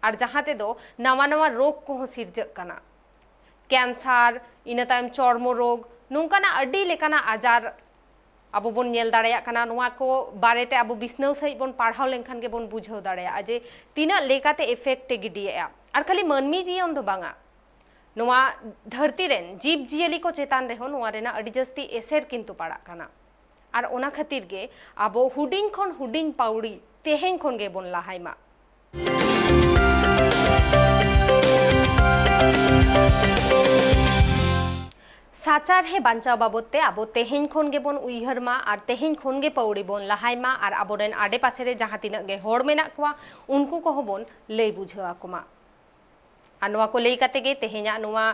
ᱟᱨ ᱡᱟᱦᱟᱸ ᱛᱮᱫᱚ ᱱᱟᱣᱟ ᱱᱟᱣᱟ ᱨᱳᱜᱽ ᱠᱚᱦᱚᱸ ᱥᱤᱨᱡᱟᱹᱜ ᱠᱟᱱᱟ, ᱠᱮᱱᱥᱟᱨ, ᱤᱱᱟᱹ ᱛᱟᱭᱚᱢ ᱪᱚᱨᱢᱚ ᱨᱳᱜᱽ, ᱱᱚᱝᱠᱟᱱᱟᱜ ᱟᱹᱰᱤ ᱞᱮᱠᱟᱱᱟᱜ ᱟᱡᱟᱨ ᱟᱵᱚ ᱵᱚᱱ ᱧᱮᱞ ᱫᱟᱲᱮᱭᱟᱜ ᱠᱟᱱᱟ᱾ ᱱᱚᱣᱟ ᱠᱚ ᱵᱟᱨᱮᱛᱮ ᱟᱵᱚ ᱵᱤᱥᱱᱟᱹᱣ ᱥᱟᱺᱦᱤᱡ ᱵᱚᱱ ᱯᱟᱲᱦᱟᱣ ᱞᱮᱱᱠᱷᱟᱱ ᱜᱮᱵᱚᱱ ᱵᱩᱡᱷᱟᱹᱣ ᱫᱟᱲᱮᱭᱟᱜᱼᱟ ᱡᱮ ᱛᱤᱱᱟᱹᱜ ᱞᱮᱠᱟᱛᱮ ᱤᱯᱷᱮᱠᱴ ᱮ ᱜᱤᱰᱤᱭᱮᱫᱼᱟ᱾ ᱟᱨ ᱠᱷᱟᱹᱞᱤ ᱢᱟᱹᱱᱢᱤ ᱡᱤᱭᱚᱱ ᱫᱚ ᱵᱟᱝᱟ, ᱱᱚᱣᱟ ᱫᱷᱟᱹᱨᱛᱤ ᱨᱮᱱ ᱡᱤᱵᱽ ᱡᱤᱭᱟᱹᱞᱤ ᱠᱚ ᱪᱮᱛᱟᱱ ᱨᱮᱦᱚᱸ ᱱᱚᱣᱟ ᱨᱮᱱᱟᱜ ᱟᱹᱰᱤ ᱡᱟᱹᱥᱛᱤ ᱮᱥᱮᱨ ᱠᱤᱱᱛᱩ ᱯᱟᱲᱟᱜ ᱠᱟᱱᱟ᱾ ᱟᱨ ᱚᱱᱟ ᱠᱷᱟᱹᱛᱤᱨ ᱜᱮ ᱟᱵᱚ ᱦᱩᱰᱤᱧ ᱠᱷᱚᱱ ᱦᱩᱰᱤᱧ ᱯᱟᱹᱣᱲᱤ ᱛᱮᱦᱮᱧ ᱠᱷᱚᱱ ᱜᱮᱵᱚᱱ ᱞᱟᱦᱟᱭ ᱢᱟ᱾ ᱥᱟᱪᱟᱨᱦᱮ ᱵᱟᱧᱪᱟᱣ ᱵᱟᱵᱚᱫ ᱛᱮ ᱟᱵᱚ ᱛᱮᱦᱮᱧ ᱠᱷᱚᱱ ᱜᱮᱵᱚᱱ ᱩᱭᱦᱟᱹᱨ ᱢᱟ ᱟᱨ ᱛᱮᱦᱮᱧ ᱠᱷᱚᱱ ᱜᱮ ᱯᱟᱹᱣᱲᱤ ᱵᱚᱱ ᱞᱟᱦᱟᱭ ᱢᱟ ᱟᱨ ᱟᱵᱚᱨᱮᱱ ᱟᱰᱮᱯᱟᱥᱮ ᱨᱮ ᱡᱟᱦᱟᱸ ᱛᱤᱱᱟᱹᱜ ᱜᱮ ᱦᱚᱲ ᱢᱮᱱᱟᱜ ᱠᱚᱣᱟ, ᱩᱱᱠᱩ ᱠᱚᱦᱚᱸ ᱵᱚᱱ ᱞᱟᱹᱭ ᱵᱩᱡᱷᱟᱹᱣ ᱟᱠᱚ ᱢᱟ᱾ ᱟᱨ ᱱᱚᱣᱟ ᱠᱚ ᱞᱟᱹᱭ ᱠᱟᱛᱮ ᱜᱮ ᱛᱮᱦᱮᱧᱟᱜ ᱱᱚᱣᱟ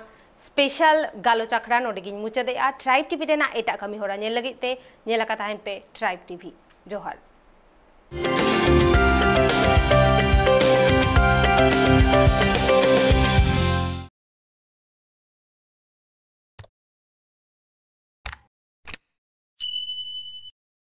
ᱥᱯᱮᱥᱟᱞ ᱜᱟᱞᱚᱪ ᱟᱠᱷᱲᱟ ᱱᱚᱰᱮ ᱜᱤᱧ ᱢᱩᱪᱟᱹᱫᱮᱜᱼᱟ᱾ ᱴᱨᱟᱭᱤᱵᱽ ᱴᱤᱵᱷᱤ ᱨᱮᱱᱟᱜ ᱮᱴᱟᱜ ᱠᱟᱹᱢᱤ ᱦᱚᱨᱟ ᱧᱮᱞ ᱞᱟᱹᱜᱤᱫ ᱛᱮ ᱧᱮᱞ ᱟᱠᱟ ᱛᱟᱦᱮᱱ ᱯᱮ ᱴᱨᱟᱭᱤᱵᱽ ᱴᱤᱵᱷᱤ᱾ ᱡᱚᱦᱟᱨ᱾